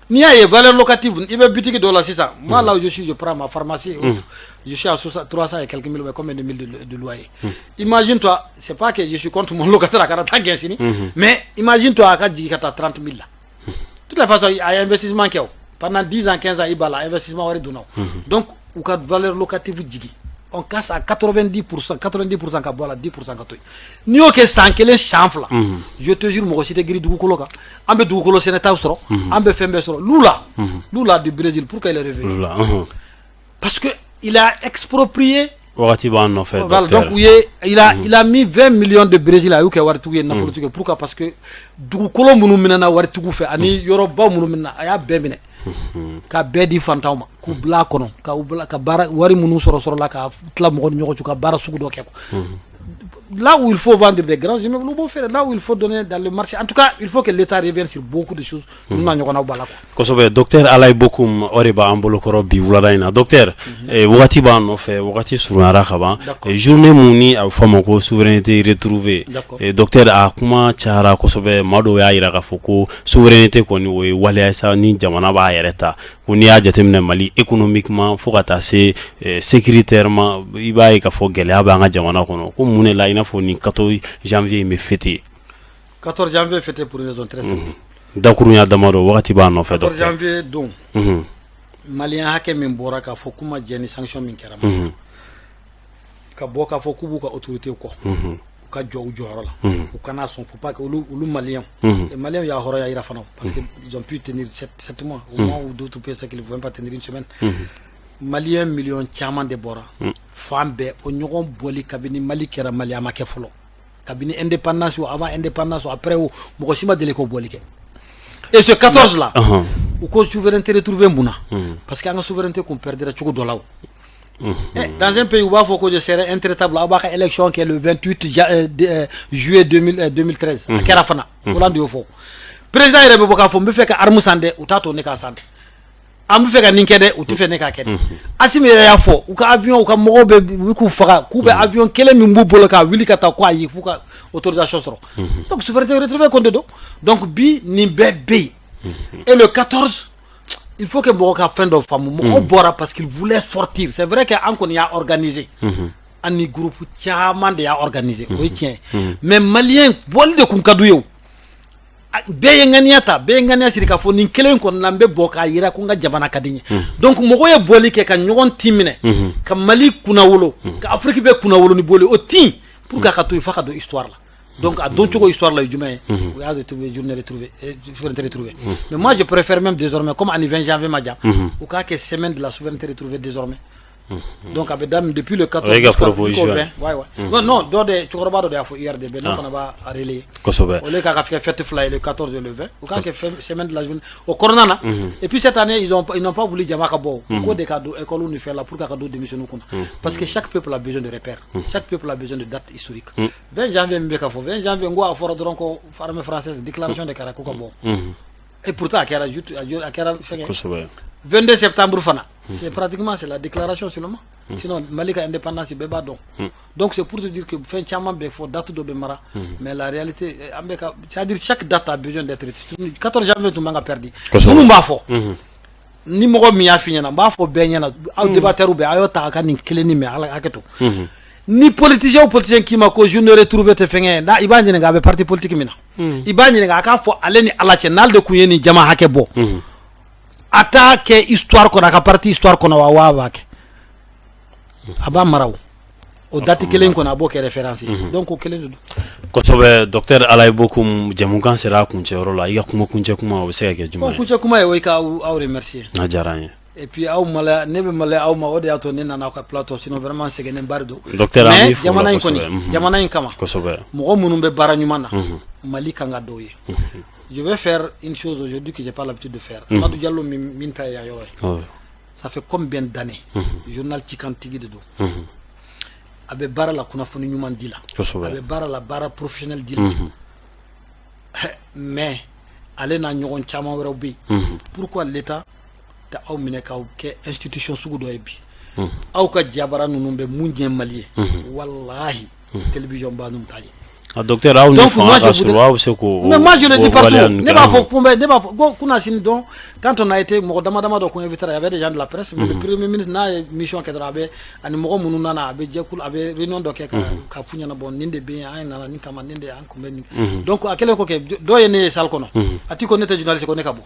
N'i y'a ye valeur locative, i bɛ boutique dɔ la sisan, moi, là où je suis, je prends ma pharmacie et autres, je suis à 300 et quelques mille, mais combien de mille de loyer? Imagine toi, c'est pas que je suis contre mon locataire, a kana taa gɛn sini, mais imagine toi a ka jigin ka taa 30 000 la. De toute la façon, a ye investissement kɛ o pendant 10 ans, 15 ans, i b'a la investissement wari donna o. Donc u ka valeur locative jigin, on casse à 90%, 90% ka bɔ a la, 10% ka to yen. N'i y'o kɛ san kelen, san fila, je te jure, mɔgɔ si tɛ girin dugukolo kan. An bɛ dugukolo sɛnɛtaw sɔrɔ, an bɛ fɛn bɛɛ sɔrɔ. Lula, Lula du Brésil, pourquoi il est revenu? Lula. Parce que il a exproprié. Wagati b'an nɔfɛ. Voilà, donc u ye il a mis 20 millions de Brésil, a y'u kɛ waritigiw ye, nafolotigi ye. Pourquoi? Parce que dugukolo minnu minɛna waritigiw fɛ ani yɔrɔbaw minnu minɛna, a y'a bɛɛ minɛ ka bɛɛ di fantanw ma, k'u bila a kɔnɔ, ka u bila ka baara, wari minnu sɔrɔ la, ka tila mɔgɔ ni ɲɔgɔn cɛ, ka baara sugu dɔ kɛ quoi. Là où il faut vendre des grands immeubles, u b'o feere. Là où il faut donner dans le marché, en tout cas, il faut que l'État revienne sur beaucoup de choses. Ninnu n'a ɲɔgɔnnaw b'a la quoi. Kosɛbɛ, docteur Alayi Bokum, o de b'an bolokɔrɔ bi wulada in na. Docteur, wagati b'an nɔfɛ, wagati surunyara ka ban. Journée mun ni a bɛ fɔ a ma ko souveraineté retrouvée. Docteur, a kuma cayara kosɛbɛ, maa dɔw y'a yira k'a fɔ ko souveraineté kɔni, o ye waleya ye sa ni jamana b'a yɛrɛ ta, ko n'i y'a jateminɛ Mali économiquement fo ka taa se sécuritairement, i b'a ye k'a fɔ gɛlɛya b'an ka jamana kɔnɔ, ko mun de la i n'a fɔ nin 14 janvier in bɛ fêter? 14 janvier fêté pour une raison très simple. Dakurunya damadɔ, wagati b'an nɔfɛ. 14 docteur. Janvier don, Malien hakɛ min bɔra k'a fɔ k'u ma jɛn ni sanction min kɛra Mali la, ka bɔ k'a fɔ k'u b'u ka autorité kɔ, u ka jɔ u jɔyɔrɔ la, u kana sɔn, faut pas que olu Maliens et Maliens y'a hɔrɔnya yira fana, parce que ils ont pu tenir 7 mois au moins, où d'autres pays, c'est qu'ils ne pouvaient pas tenir une semaine. Malien miliyɔn caman de bɔra fan bɛɛ, o ɲɔgɔn bɔli kabini Mali kɛra Mali, a ma kɛ fɔlɔ, kabini indépendance o, avant indépendance o, après o, mɔgɔ si ma deli k'o bɔli kɛ. Et ce 14 là, u ko souveraineté retrouvée mun na? Parce que an ka souveraineté kun perdre cogo dɔ la o. Dans un pays u b'a fɔ ko je serai intraitable, aw b'a ka élection kɛ le 28 juillet 2013, a kɛra fana. Hollande y'o fɔ. Président yɛrɛ bɛ bɔ k'a fɔ n bɛ fɛ ka arme san dɛ, u t'a to ne k'a san dɛ. An bɛ fɛ ka nin kɛ dɛ, u tɛ fɛ ne k'a kɛ dɛ. Assimi yɛrɛ y'a fɔ, u ka avion, u ka mɔgɔw bɛ u k'u faga, k'u bɛ avion kelen min b'u bolo k'a wuli ka taa, ko ayi, f'u ka autorisation sɔrɔ. Donc souveraineté retrouvée ko de don. Donc bi nin bɛɛ bɛ yen. Et le 14, il faut que mɔgɔ ka fɛn dɔ faamu. Mɔgɔw bɔra parce qu'ils voulaient sortir. C'est vrai que an kɔni y'a organisé, an ni groupe caman de y'a organisé, o ye tiɲɛ ye. Mais malien bɔli de kun ka d'u ye. O bɛɛ ye ŋaniya ta, bɛɛ ye ŋaniya siri k'a fɔ nin kelen kɔni na, n bɛ bɔ k'a yira ko n ka jamana ka di n ye. Donc mɔgɔw ye bɔli kɛ ka ɲɔgɔn tin minɛ, ka Mali kunnawolo, ka Afrique bɛɛ kunnawolo ni bɔli. O tin, pour que a ka to yen, f'a ka don histoire la. Donc a don cogo histoire la ye jumɛn ye? U y'a retrouvé, journée retrouvée, souveraineté retrouvée. Mais moi, je préfère même désormais, comme ani 20 janvier ma jan, u k'a kɛ semaine de la souveraineté retrouvée désormais. Donc a bɛ daminɛ depuis le 14 O ye ka jusqu'au proposition 20. Ouais. Non non, dɔ de, cɛkɔrɔba dɔ de y'a fɔ URDB, ne fana b'a relayer. Au lieu k'a ka kɛ fête fila ye, le 14 et le 20, u k'a kɛ semaine de la journée o kɔnɔna na. Et puis cette année, ils n'ont pas voulu jama ka bɔ o ko de ka don école ni fɛn la pour que a ka don denmisɛnninw kunna, parce que chaque peuple a besoin de repères, chaque peuple a besoin de dates historiques. 20 janvier min bɛ ka fɔ, 20 janvier, n ko a fɔra dɔrɔn ko armée française déclaration de kɛra ko ka bɔ, et pourtant a kɛra juste, a kɛra fɛngɛ. 22 septembre fana, c'est pratiquement, c'est la déclaration seulement. Sinon Mali ka indépendance, bɛɛ b'a dɔn. Donc c'est pour te dire que fɛn caman bɛ fɔ, date dɔ bɛ mara, mais la réalité, an bɛ ka, c'est à dire chaque date a besoin d'être. 14 janvier tun man ka perdu. Minnu b'a fɔ, ni mɔgɔ min y'a f'i ɲɛna, n b'a fɔ bɛɛ ɲɛna, aw débatteurs bɛɛ, a y'o ta a ka nin kelen ni mɛn, ala hakɛ to. Ni politicien o politicien k'i ma ko journée retrouvée tɛ fɛnkɛ ye, n'a i b'a ɲininka a bɛ parti politique min na, i b'a ɲininka a k'a fɔ ale ni Ala cɛ, n'ale de kun ye nin jama hakɛ bɔ, a t'a kɛ histoire kɔnɔ, a ka parti histoire kɔnɔ wa? Wa a b'a kɛ, a b'a mara o o date kelen kɔnɔ, a b'o kɛ référence ye. Donc o kelen de don. Kosɛbɛ, docteur Alayi Bokum, jɛmukan sera a kuncɛyɔrɔ la. I ka kuma kuncɛ kuma, o bɛ se ka kɛ jumɛn ye? Kuncɛ kuma ye o ye ka aw remercier. A diyara an ye. Et puis aw maloya, ne bɛ maloya aw ma, o de y'a to ne nana aw ka plateau. Sinon vraiment sɛgɛnnen ba de don. Docteur, an mais b'i fo la jamana in kosɛbɛ. kɔni, jamana in kama, mɔgɔ minnu bɛ baara ɲuman na, Mali kan ka dɔw ye. Je vais faire une chose aujourd'hui que j'ai pas l'habitude de faire. Amadou Diallo min ta ye yan yɔrɔ ye, ça fait combien d'années journal cikantigi de don, a bɛ baara la, kunnafoni ɲuman di la, a bɛ baara la, baara professionnel di la. Mais ale n'a ɲɔgɔn caman wɛrɛw bɛ yen. Pourquoi l'État tɛ aw minɛ k'aw kɛ institution sugu dɔ ye bi? Aw ka jabara ninnu bɛ mun ɲɛ Mali ye? Walahi, télévision ba ninnu t'a ɲɛ. Ah, docteur, aw ni fanga ka surun, aw bɛ se k'o Mais moi, je le dis partout, ne b'a fɔ kunbɛ, ne b'a fɔ ko kunnasini. Donc quand on a été mɔgɔ dama dama dɔ kun invité, il y avait des gens de la presse, mais le premier ministre n'a ye mission kɛ dɔrɔn, a bɛ ani mɔgɔ minnu nana, a bɛ jɛkulu, a bɛ réunion dɔ kɛ ka f'u ɲɛna: bon, nin de bɛ yen, an nana nin kama, nin de an kun bɛ nin. Donc a kɛlen kɔ kɛ, dɔw ye ne ye salle kɔnɔ, a ti ko ne tɛ journaliste, ko ne ka bɔ.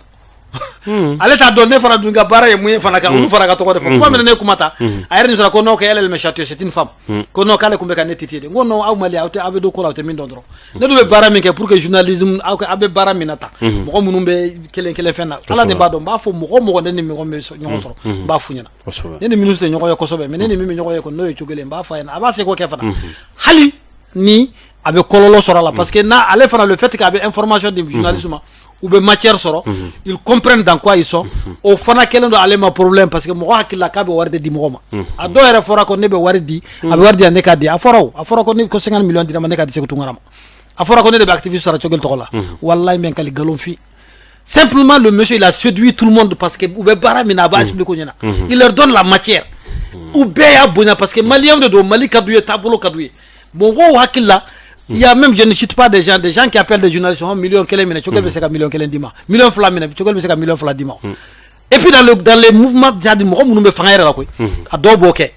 Ale t'a dɔn ne fana dun ka baara ye mun ye fana, ka olu fana ka tɔgɔ de fɔ. Kuma min na ne kuma ta, a yɛrɛ nisɔn ko non, que elle, elle me chatouille, c'est une femme, ko non, k'ale kun bɛ ka ne titiller de. N ko non, aw Mali, aw tɛ, aw bɛ don ko la, aw tɛ min dɔn dɔrɔn. Ne dun bɛ baara min kɛ pour que journalisme, aw aw bɛ baara min na tan, mɔgɔ minnu bɛ kelen kelen fɛn na, Ala de b'a dɔn. N b'a fɔ mɔgɔ mɔgɔ, ne ni mɔgɔ min bɛ ɲɔgɔn sɔrɔ, n b'a f'u ɲɛna. Ne ni ministre tɛ ɲɔgɔn ye kosɛbɛ, mais ne ni min bɛ ɲɔgɔn ye kɔni, n'o ye Choguel, n b'a fɔ a ɲɛna, a b'a seko kɛ fana, hali ni a bɛ kɔlɔlɔ sɔrɔ a la, parce que n'a ale fana, le fait que a bɛ information di journaliste ma, u bɛ matière sɔrɔ, ils comprennent dans quoi ils sont. O fana kɛlen don ale ma problème, parce que mɔgɔ hakili la k'a bɛ wari de di mɔgɔ ma. A dɔw yɛrɛ fɔra ko ne bɛ wari di, a bɛ wari di yan, ne k'a di. A fɔra, o a fɔra ko ne ko 50 millions dira ma, ne ka di Sékou Tounkara ma. A fɔra ko ne de bɛ activiste sara Choguel tɔgɔ la. Walahi, mais kali nkalon fi. Simplement, le monsieur, il a séduit tout le monde parce que u bɛ baara min na, a b'a expliquer o ɲɛna, il leur donne la matière, u bɛɛ y'a bonya parce que maliyɛnw de don, Mali ka d'u ye, taabolo ka d'u ye. Mɔgɔw hakili la, il y a même, je ne cite pas des gens, des gens qui appellent des journalistes, million kelen minɛ, Choguel bɛ se ka million kelen d'i ma, million fila minɛ, Choguel bɛ se ka million fila d'i ma. Et puis dans les mouvements, c'est-à-dire mɔgɔ minnu bɛ fanga yɛrɛ la koyi, a dɔw b'o kɛ.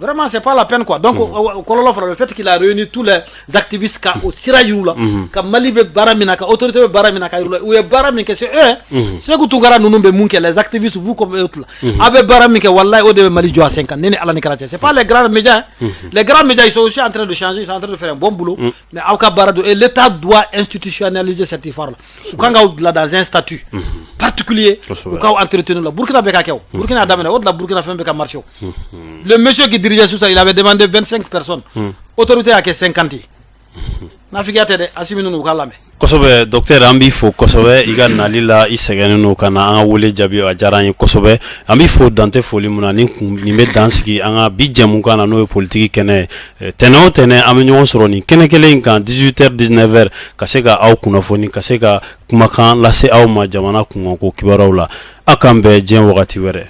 Vraiment, c'est pas la peine, quoi. Donc kɔlɔlɔ fana, le fait qu'il a réuni tous les activistes ka o sira yir'u la, ka Mali bɛ baara min na, ka autorité bɛ baara min na, ka yir'u la u ye baara min kɛ, c'est eux. Sékou Tounkara ninnu bɛ mun kɛ, les activistes, vous comme eux là, a bɛ baara min kɛ, wallahi, o de bɛ Mali jɔ à 5 ans, ne ni Ala ni kɛra cɛ. C'est pas les grands médias, hein. Les grands médias, ils sont aussi en train de changer, ils sont en train de faire un bon boulot, mais aw ka baara don et l'État doit institutionnaliser cette histoire là. U kan k'aw bila dans un statut particulier, u k'aw entretenir la. Burkina bɛ ka kɛ o, Burkina y'a daminɛ o de la, Burkina fɛn bɛ ka marcher o. Le monsieur qui dirigeait tout ça, il avait demandé 25 personnes, autorité y'a kɛ 50 ye. Nafigiya tɛ dɛ, Assimi ninnu, u k'a lamɛn. Kosɛbɛ, docteur, an b'i fo kosɛbɛ i ka nali la. I sɛgɛnnen don ka na an ka wele jaabi, a diyara an ye kosɛbɛ. An b'i fo dantɛ foli min na. Nin bɛ dan sigi an ka bi jɛmukan na, n'o ye politiki kɛnɛ ye. Tɛnɛn o tɛnɛn, an bɛ ɲɔgɔn sɔrɔ nin kɛnɛ kelen in kan, 18h 19h, ka se ka aw kunnafoni, ka se ka kumakan lase aw ma jamana kunkanko kibaruyaw la. Aw k'an bɛn diɲɛ wagati wɛrɛ.